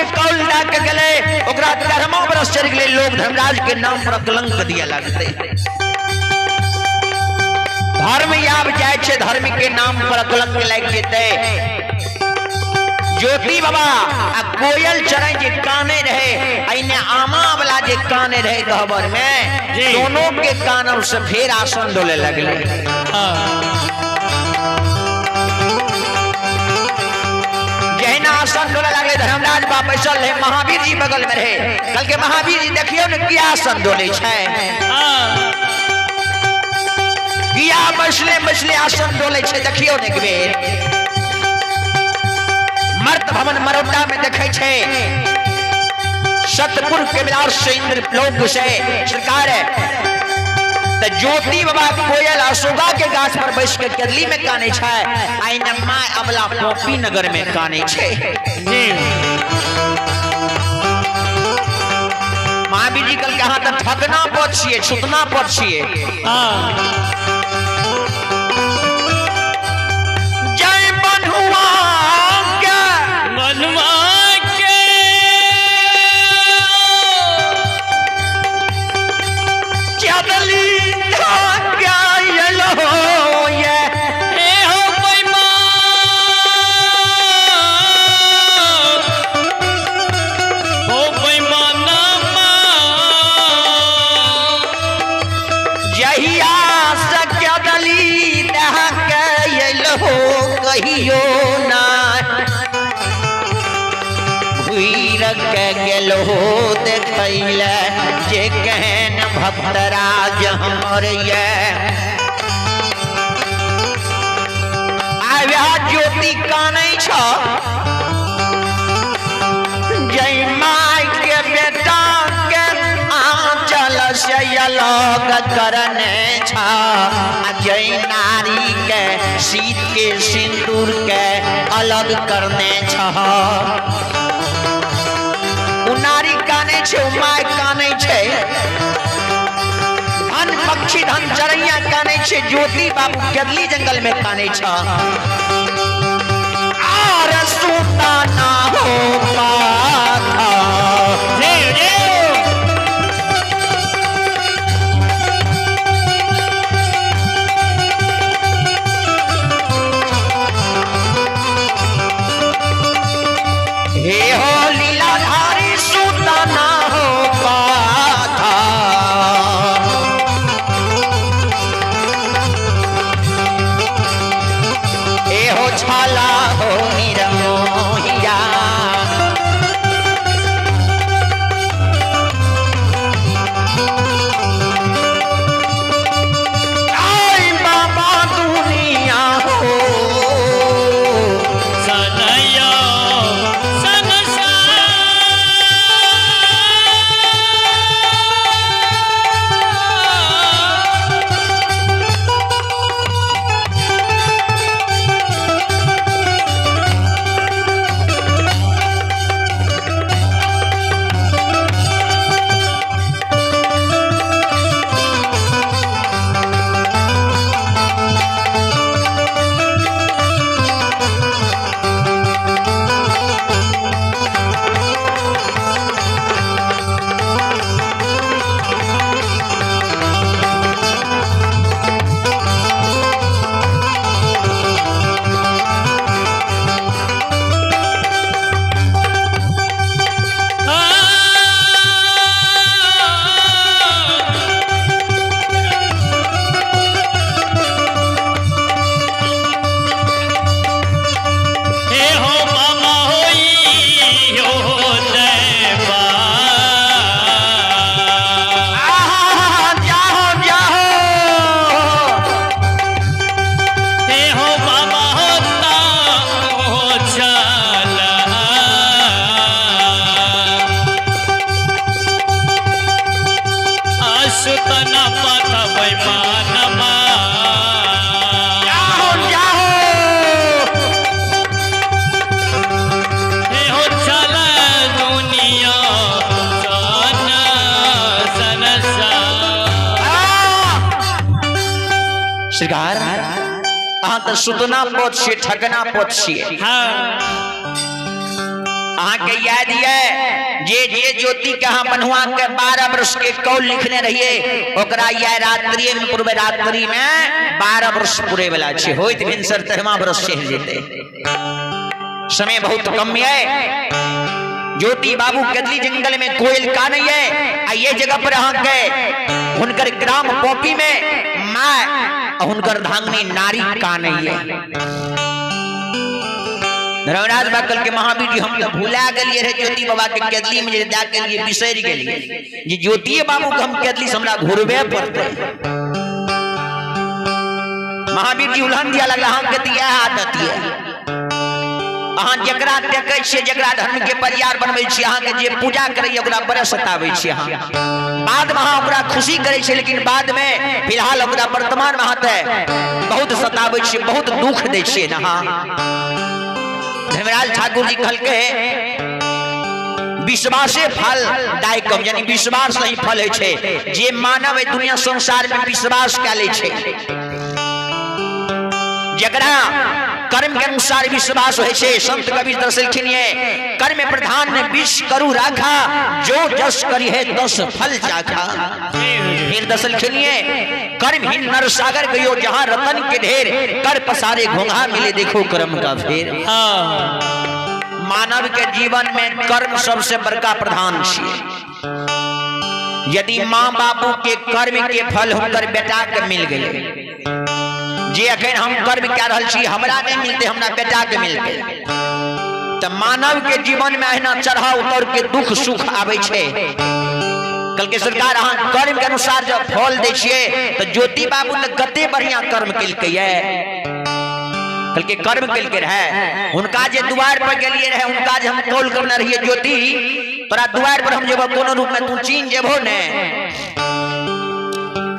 के कौल दऽ के गेलै, ओकरा 13वां बरस चढ़ि गेलै, लोग धर्मराज के नाम पर कलंक दिया लगतै। धर्म आब जाइ छै, धर्म के नाम पर कलंक लागि जेतै। ज्योति बाबा आ कोयल चढ़ै जे काने रहे, एने आमा वाला जे काने रहे गहबर में, दोनों के कानब से फेर आसन डोले लगले। जहिना आसन डोले लगले, धर्मराज बाप बैसल रहे, महावीर जी बगल में रहे। कल के महावीर जी देखियो ने किया आसन डोले छै, किया बैसले बैसले आसन डोले छै, देखियो ने एक बेर। मर्त भवन मरोटा में देखै छै, सतपुर के विलास से इंद्र लोक से सरकार त ज्योति बाबा कोयल अशोका के गाछ पर बैस के केरली में काने छै, आइ नम्मा अबला पोपी नगर में काने छै। जी। महावीर जी कल कहा त ठगना पर छिए, छुतना पर छिए। जय बन्हुआ के बन्हुआ के चदली धागा येलो ये ए हो बैमान, हो बैमाना जहिया सकदली दहक येलो कहियो ना भूर के गेलो देखैले, जे केहन भक्तराज हमर ये। आव्या ज्योति कानै छ, जय माय के बेटा के आंचल से अलग करने छ, आ जय नारी के शीत के सिंदूर के अलग करने छ। उ नारी कानै छै, उ my कानै छै, धन पक्षी धन चरैया कानै छै, ज्योति बाबू केदली जंगल में कानै छ। आर सुता ना हो पाथा। जी जी। हे हो लीलाधारी सुता ना हो पाथा। हे हो छाला हो निरमोहिया। आय बाबा दुनिया हो सनयो सनसा। हे हो मामा होई हो देवा। आहा, जाहो जाहो। हे हो मामा होता हो चला। आसुतना पाता बैमानमा। जाहो जाहो। हे हो चला दुनिया सन सनसा। सरकार अहाँ तऽ सुतना पद छियै, ठगना पद छियै। हाँ। अहाँके याद ये जे जे ज्योति के अहाँ बन्हुआ के 12 वर्ष के कौल लिखने रहिए, ओकरा यह रात्रि में पूर्व रात्रि में 12 वर्ष पूरे वाला छै, होइत भिनसर 13वां वर्ष चलि जेतै। समय बहुत कम है। ज्योति बाबू कदली जंगल में कोयल का नहीं है, आ ये जगह पर अहाँ के हुनकर ग्राम पॉपी में माय आ हुनकर धांगनी नारी का नहीं है। धर्मराज बाकल के महावीर जी हम तो भुला गेलिए रहे ज्योति बाबा के केदली में जे दए के लिए बिसरि गेलिए जे ज्योति बाबू के हम केदली से हमरा घुरबे पड़ते। महावीर जी उल्हन दिया लगला, हम के दिया आदत ये अहाँ जकरा देखै छियै, जकरा धर्म के परियार बनबै छियै, अहाँके जे पूजा करैए ओकरा बड़ा सताबै छियै अहाँ। बाद में अहाँ ओकरा खुशी करै छियै, लेकिन बाद में फिलहाल ओकरा वर्तमान में अहाँ तऽ बहुत सताबै छियै, बहुत दुख दै छियै ने अहाँ। धर्मराज ठाकुर जी कहलकै विश्वासे फल दायकम, यानी विश्वास नहीं फल होइ छै। जे मानव एहि दुनिया संसार में विश्वास कए लै छै, जकरा कर्म के अनुसार विश्वास होइ छै, संत कबीर दर्शेलखिन ये कर्म प्रधान में विष करू राखा, जो जस करी है दस फल चाखा। फिर दर्शेलखिन ये कर्महीन नर सागर गयो जहां रतन के ढेर, कर पसारे घोंघा मिले देखो कर्म का फेर। मानव के जीवन में कर्म सबसे बड़का प्रधान छियै। यदि माँ बाबू के कर्म के फल हुनकर बेटा के मिल गए, जे अखन हम कर्म कए रहल छी हमरा नहीं मिलते, हमरा बेटा के मिलते, तऽ मानव के जीवन में अहिना चढ़ाव उतर के दुख सुख आबै छै। कल के सरकार अहाँ कर्म के अनुसार जब फल दै छियै तऽ ज्योति बाबू ने कते बढ़िया कर्म केलकै ये। कल के कर्म केलकै रहे, हुनका जे दुआर पर गेलिए रहे, हुनका जे हम कॉल करने रहिए ज्योति तोरा दुआर पर हम जेबो कोनो रूप में तू चीन जेबो ने।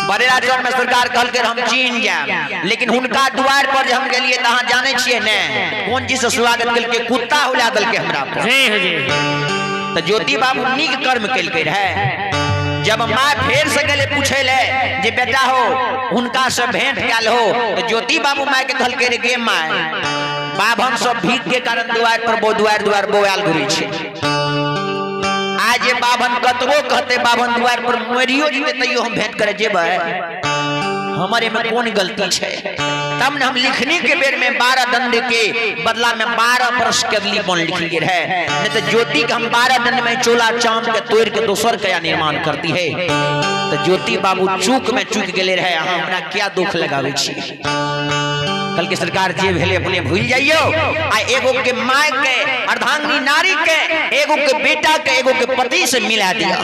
बरेरा चौक में सरकार कहलकै हम चीन जायब, लेकिन हुनका दुआर पर जे हम गेलिए तऽ अहाँ जानै छियै ने कोन चीज से स्वागत केलकै, कुत्ता हुला देलकै हमरा पर। तऽ ज्योति बाबू नीक कर्म केलकै रहे। जब माँ फेर से गेलै पूछे ले जे बेटा हो हुनका से भेंट कयल हो, तऽ ज्योति बाबू माय के कहलकै रे गे माय, बाभन सब भीख के कारण दुआर पर बो दुआर दुआर बौआल घुरै छै। आज जे बाभन कतबो कहते बाभन दुआर पर मरियो जेतै तैयो हम भेंट करे जेबै, हमर एमे कोन गलती छै? तब ने हम लिखने के बेर में 12 दंड के बदला में 12 वर्ष के अगली बन लिखलिए रहे, नहीं तो ज्योति के हम 12 दंड में चोला चाम के तोड़ के दोसर कया निर्माण करती है। तो ज्योति बाबू चूक में चूक गेले रहे, अहाँ हमरा क्या दुख लगावे छी? कल के सरकार जे भेले अपने भूल जाइयो, आ एगो के माय के अर्धांगिनी नारी के एगो के बेटा के एगो के पति से मिला दिया।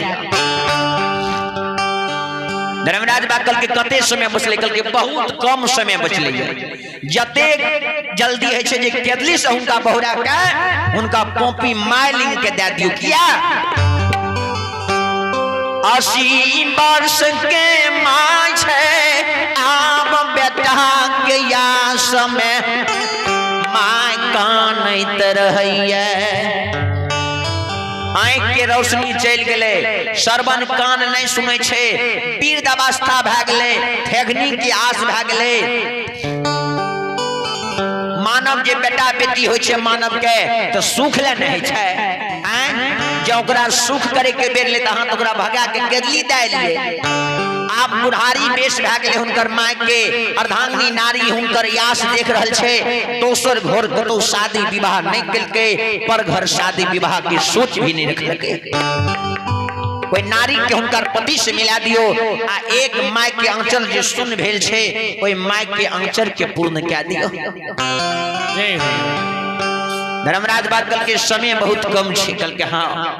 धर्मराज बा कल के कते समय बचले? कल के बहुत कम समय बचले। जतेक जल्दी है जे केदली से हुनका बहुरा के हुनका कॉपी माइलिंग के दे दियो। किया 80 वर्ष के माय छै आब बेटा के यास में माय कानैत रहैया। आँखि के रोशनी चलि गेलै, श्रवण कान नहि सुनै छै, वृद्ध अवस्था भए गेलै, ठेघनी के आस भए गेलै। मानव जे बेटा बेटी होइ छै मानव के तऽ सुख ले नहि होइ छै। आँय जँ ओकरा सुख करे के बेर ले तऽ अहाँ तऽ ओकरा भगा के केदली दए लिए। आब बुढ़ारी बेस भए गेलै हुनकर माय के, अर्धांगिनी नारी हुनकर यास देख रहल छै, दोसर घर कतौ शादी विवाह नहि केलकै, पर घर शादी विवाह के सोच भी नहि रखलकै। कोई नारी के हुनकर पति से मिला दियो आ एक माय के आंचल जे सुन भेल छै ओहि माय के आंचल के पूर्ण कए दियो। धर्मराज बात कल के समय बहुत कम छै। कल के हाँ,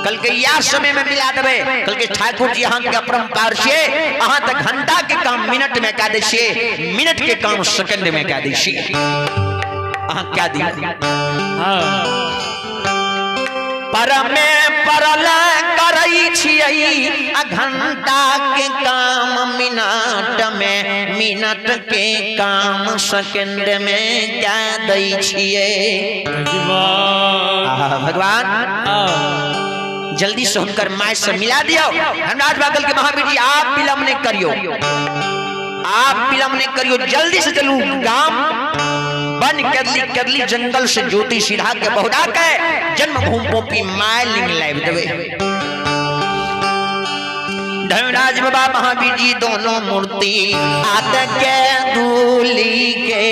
कल के या समय में मिला देबै। कल के ठाकुर जी अहाँ के अपरंपार छियै, अहाँ तऽ घंटा के काम मिनट में कए दै छियै, मिनट के काम सेकंड में कए दै छियै, अहाँ कए दियौ। परमे परल करै छियै आ घंटा के काम मिनट में, मिनट के काम सेकंड में कए दै छियै। भगवान जल्दी से हुनकर my से मिला दियो। धनराज बागल के महावीर जी आप विलंब नहीं करियो, आप विलंब नहीं करियो, जल्दी से चलू गाम बन करली करली जंगल से ज्योति सीधा के बहुरा के जन्मभूमि पोपी my लिंग लाइव देवे। धर्मराज बाबा महावीर जी दोनों मूर्ति आत के दूली के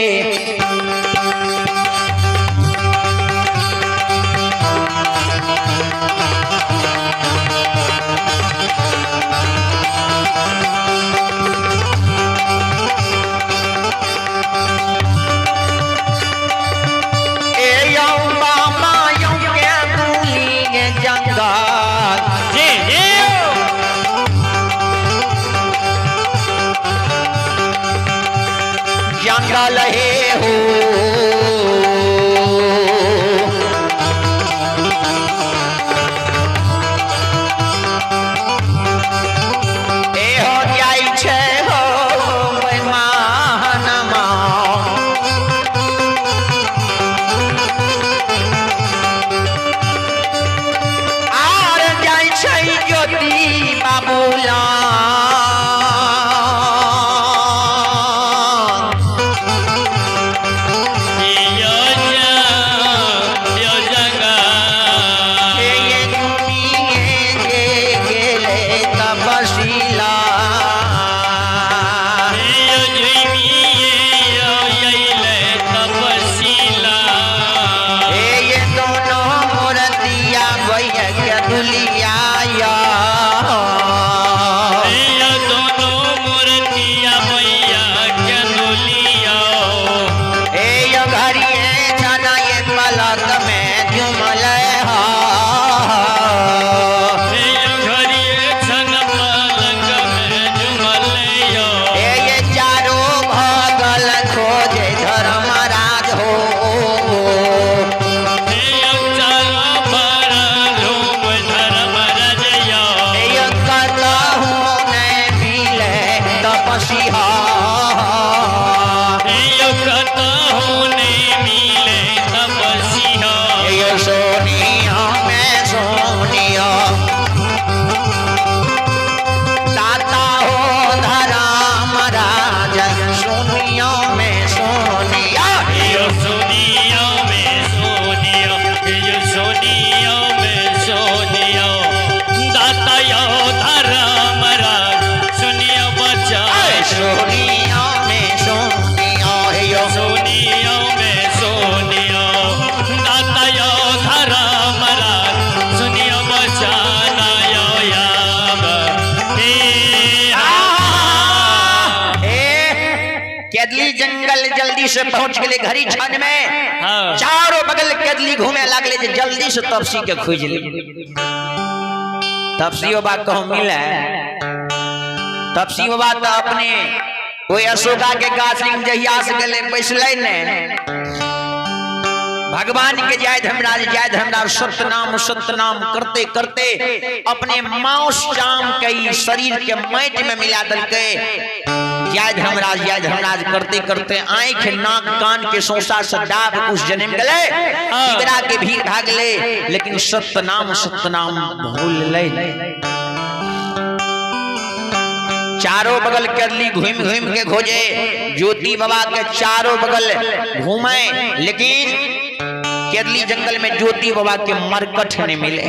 ए यौ बाबा यौ के दूली के जंगल जी जी जंगल हे हो ए हो जाइ छै हो बेमानमा। आर जाइ छै ज्योति बाबूला। यो जा यो जंगा हे ये दुनिये जे गेले तपसीला। यो जुइमिए यो यैले तपसीला। हे ये दोनों मूर्तिया भैया के दुलिया या। यो दोनों मूर्तिया मैया के दुलिया। हे यो घड़िए छना ये पलक में झुमल हा। यो घड़िए छन पलंग में झुमले यो। हे ये चारों भगल खोजे धर्मराज हो। यो चारो बड़ा धूम धर्म रजयो। हे यो कतहु नहीं मिले तपसी हा। यो कतहु ने मिले तपसी हो। यो सोनिया में सोनिया दाता हो धराम राज सोनिया में सोनिया। यो सोनियो में सोनियो यो सोनियो में सोनियो दाता यो धर्म राज सुनियो बच्चा। सोनिया में सोनिया हे यो सोनियो में सोनियो दाता यो धर्म राज सुनियो बच्चा यो याब हे हा। ए केदली जंगल जल्दी से पहुंच गए घड़ी छन में। हाँ। चारों बगल केदली घूमे लागले जे जल्दी से तपसी के खोज ले। तपसी बाबा कहूं मिले? तपसी बाबा तो अपने कोई अशोका के गाछ लग जहिया से गेले बैसले ने भगवान के जय धर्मराज जय धर्मराज सत्यनाम सत्यनाम करते करते अपने मांस चाम के ई शरीर के माटि में मिला दलके। जय धर्मराज जय धर्मराज करते करते आँख नाक कान के सोसा से डाब कुछ जन्म गले तिगरा के भीड़ भागले, लेकिन सत्यनाम सत्यनाम भूल ले। चारों बगल करली घूम घूम के खोजे ज्योति बाबा के चारों बगल घूमे, लेकिन केरली जंगल में ज्योति बाबा के मरकट नहीं मिले।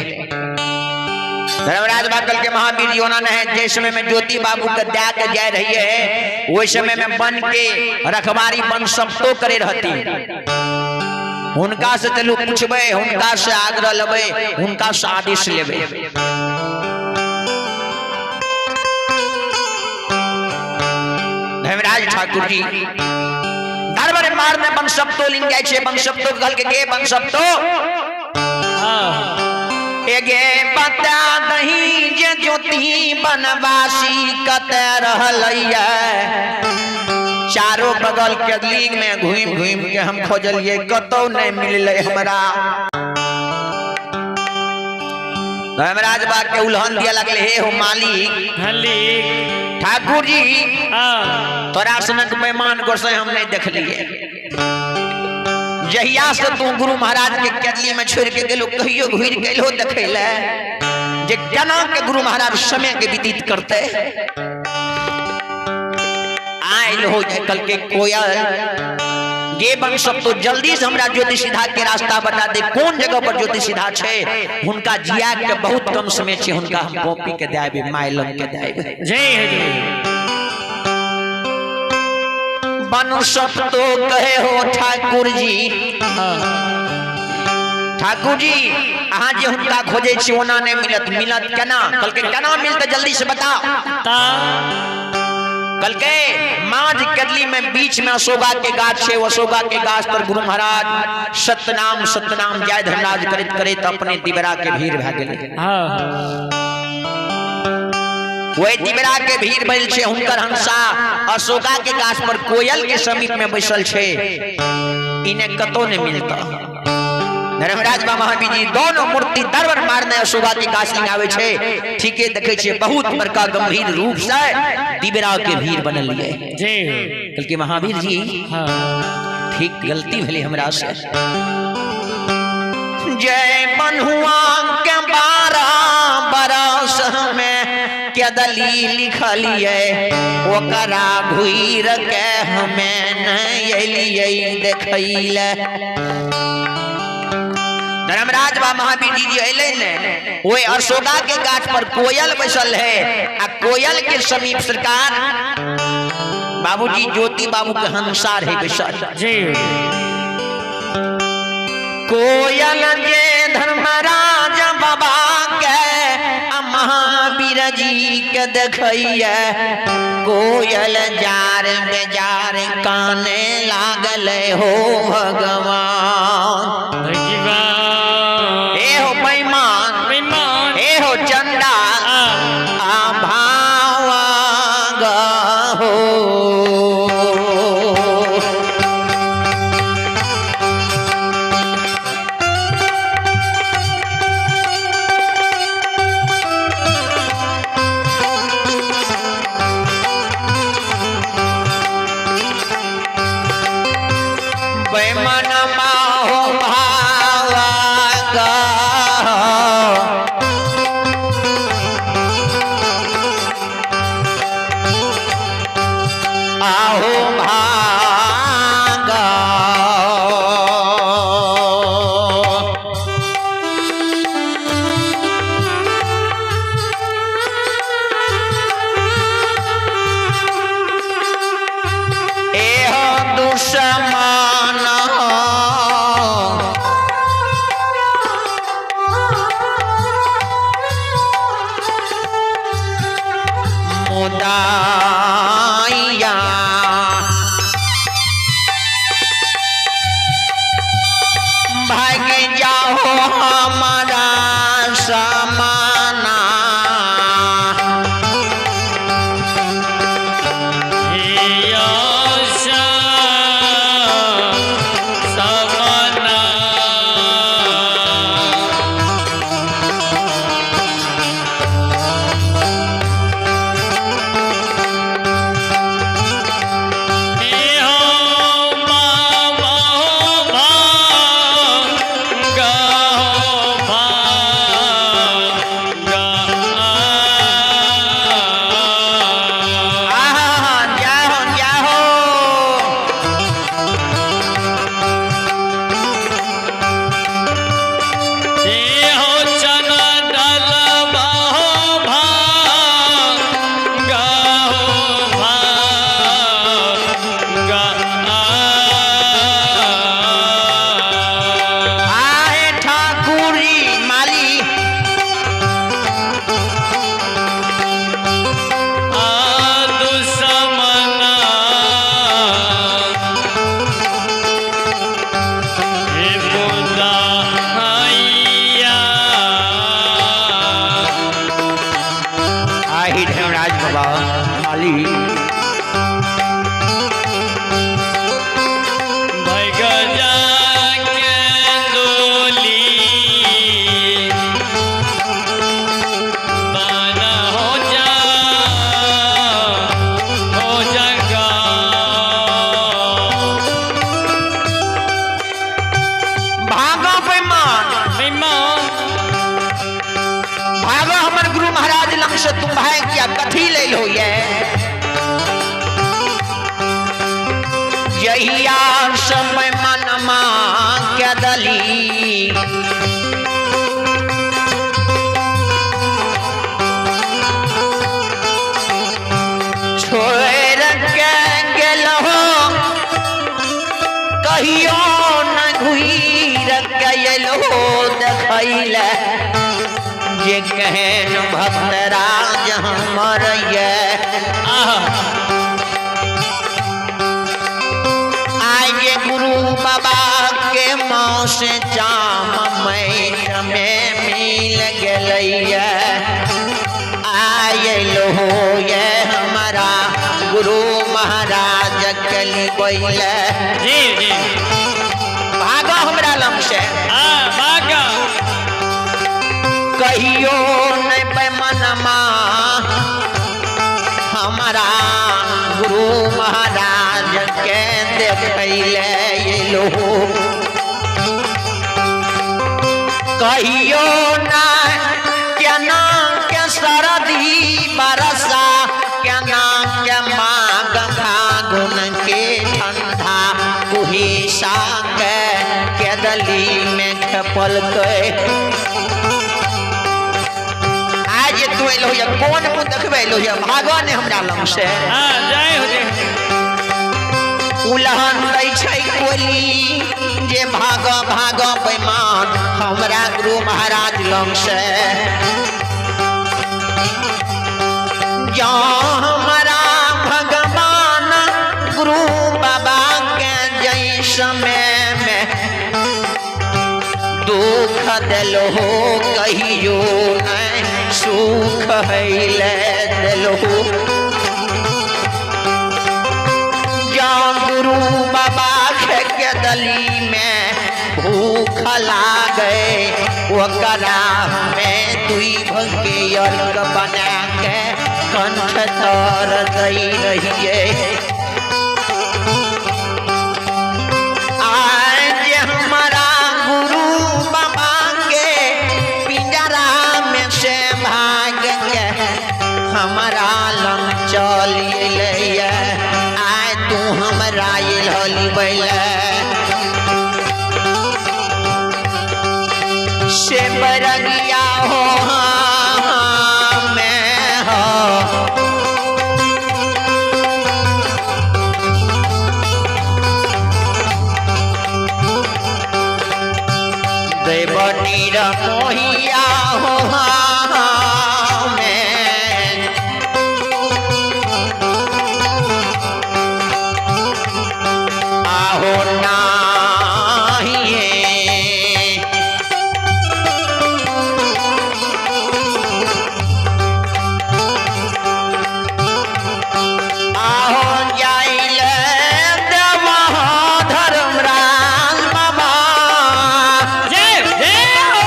धर्मराज बाकल के महावीर जी होना है जै समय में ज्योति बाबू के दया के जाय रही है वही समय में बन के रखवारी बन सब तो करे रहती। हुनका से चलू पूछबे, हुनका से आग्रह लेबे, हुनका से आदेश लेबे। धर्मराज ठाकुर जी दरबार मारने बनसप्तो लिंग जाय छे। बनसप्तो कहल के गे बनसप्तो एगे बता दही जे ज्योति बनवासी कते रहलैया। चारों बगल के लीग में घूम घूम के हम खोजलिए कतौ नहीं मिलले हमरा। धर्मराज बाग के उल्हन दिया लगले हे हो मालिक हली ठाकुर जी हाँ तोरा सनक मेहमान गोसाई हम नहीं देखलिए। जहिया से तू गुरु महाराज के केदली में छोड़ के गेलो कहियो घुर गेलो देखे ले जे केना के गुरु महाराज समय के व्यतीत करते। आयल हो जाए कल के कोयल गे वंशक तो जल्दी से हमरा ज्योति सीधा के रास्ता बता दे, कोन जगह पर ज्योति सीधा छै। हुनका जिया के बहुत कम समय छै, हुनका हम कॉपी के देबे, my लंग के देबे। जय हो जय। बनसब तो कहे हो ठाकुर जी, ठाकुर जी अहाँ जे हुनका खोजे छी ओना नहीं मिलत। मिलत केना? कहलकै केना मिलत जल्दी से बताओ। ता कहलकै माँझ कदली में बीच में अशोका के गाछ है, अशोका के गाछ पर गुरु महाराज सतनाम सतनाम जय धर्मराज करैत करैत अपने दिबरा के भीड़ भए गेलै। हाँ वही दिबरा के भीड़ भेल छै, हुनकर हंसा अशोका के गाछ पर कोयल के समीप में बैसल छै, इन्हें कतो नहीं मिलता। धर्मराज बाबा महावीर जी दोनों मूर्ति दरबर मारने अशोका के गाछ लग आवे छै। ठीके देखे छै बहुत बड़का गंभीर रूप से दिबरा के भीड़ बनल ये। जी कहलकै महावीर जी हाँ ठीक गलती भेलै हमरा से। जय बन्हुआ के 12 बरस में केदली लिखलिए, ओकरा घुर के हमें नहीं एलिए देखैले। धर्मराज बा महावीर जी जी अयलै ने, ओहि अशोका के गाछ पर कोयल बैसल है, आ कोयल के समीप सरकार बाबूजी ज्योति बाबू के हंसा रहे बैसल। जी कोयल जे धर्मराज बाबा के आ महावीर जी के देखैया, कोयल जार बेजार काने लागल हो भगवान। भगवान हे हो बेईमान, बेईमान, हे हो चंडा, आ भावा हो। बेमन माहो भावा आहो भागा। एह दुश्मन मुदाइया भाग जाओ हमारा समाना। सवना आहा, जय हो जय हो। आहे ठाकुर जी माली आहे धर्मराज बाबा माली भागो बेईमान, भागो हमर गुरु महाराज लंग से तुम भाई क्या कथी ले लो ये। समय मनमा के दली। छोड़ के गेलहो कहियो न घुर के अयलहो देखैले, जे केहन भक्तराज हमर ये। आइ जे गुरु बाबा के माँ से जाम मैट में मिल गेलैया, आयल हो ये हमारा गुरु महाराज के लिबैले। जी जी। भागो हमरा लग से। हाँ भागो। कहियो नहीं बेमनमा हमारा गुरु महाराज के देखैले एलो, कहियो ना केना के सरदी बरसा, केना के माघ फागुन के ठंडा कुहेसा के केदली में खेपल के। आज तू एलो ये कोन मुँह देखबे एलो ये, भागो ने हमरा लग से। हाँ जय हो जय हो। उलहन दै छै कोली जे भागो भागो बेईमान हमरा गुरु महाराज लग से। जँ हमारा भगवान गुरु बाबा के जै समय में दुख देलो हो कहियो नहीं सुख हैले देलो। जँ गुरु बाबा के दली में भूख लागे ओकरा में दुई भंगे अर्घ बना के कंठ तर दै रहिए। आज हमारा गुरु बाबा के पिंजरा में से भाग के हमारा लंग चल अयलैया, आय तू हमरा अयलहली से बरगिया हो मैं हो। देवनीर मोहिया हो मैं आहो नाहिए। आहो जाइले देवा धर्मराज बाबा। जय जय हो।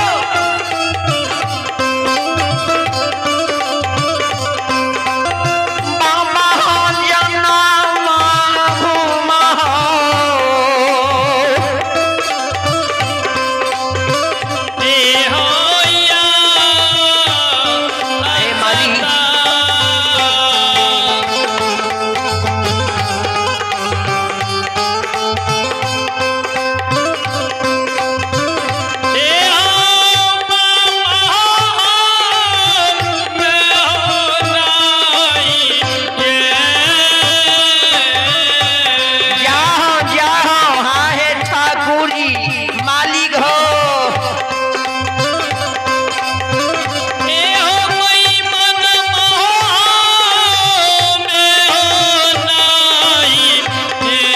बाबा जनमा घुमा ए हो या ए माली। ए हो बाबा मैं हो नाई ये। जाओ जाओ हाहे ठाकुरी मालिक हो। ए हो कोई मन मोह में हो नाई ये।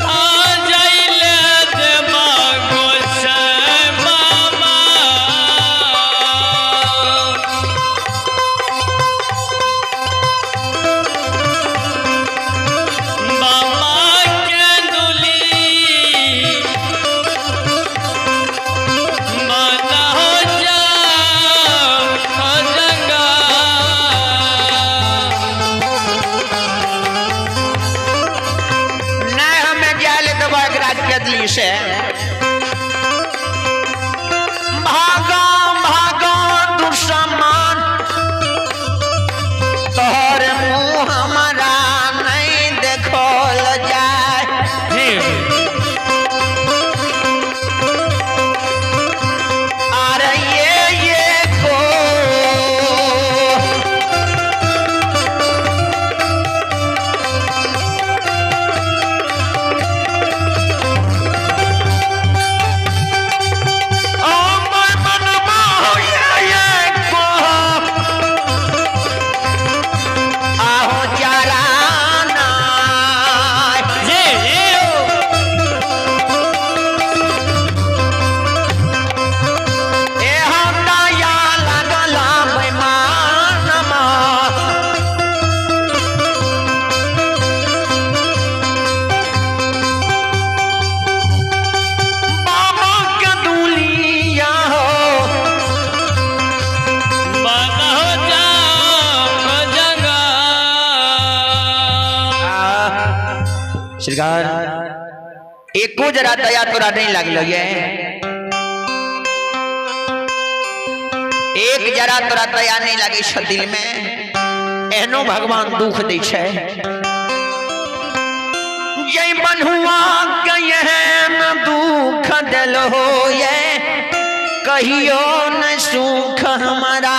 आ जाइले देवा गोसाई बाबा। बाबा के दुली माता हो जा हो जंगा। नहीं हमें जाले देवा एकरा केदली से। भागो भागो दुश्मन तोहर मुँह हमारा नहीं देखल जाए। जी आर ये को ओ मन मनमा ये को आहो जरा ना। जी जी ए हम दया लगल बेमानमा। बाबा के दुलिया हो बन हो जाओ जगह। श्रृंगार एको जरा दया तोरा नहीं लागलो ये, एक जरा तोरा दया नहीं लागे छ दिल में, एहनो भगवान दुख दै छै। जय बन्हुआ कहे न दुख दिल हो ये, कहियो न सुख हमारा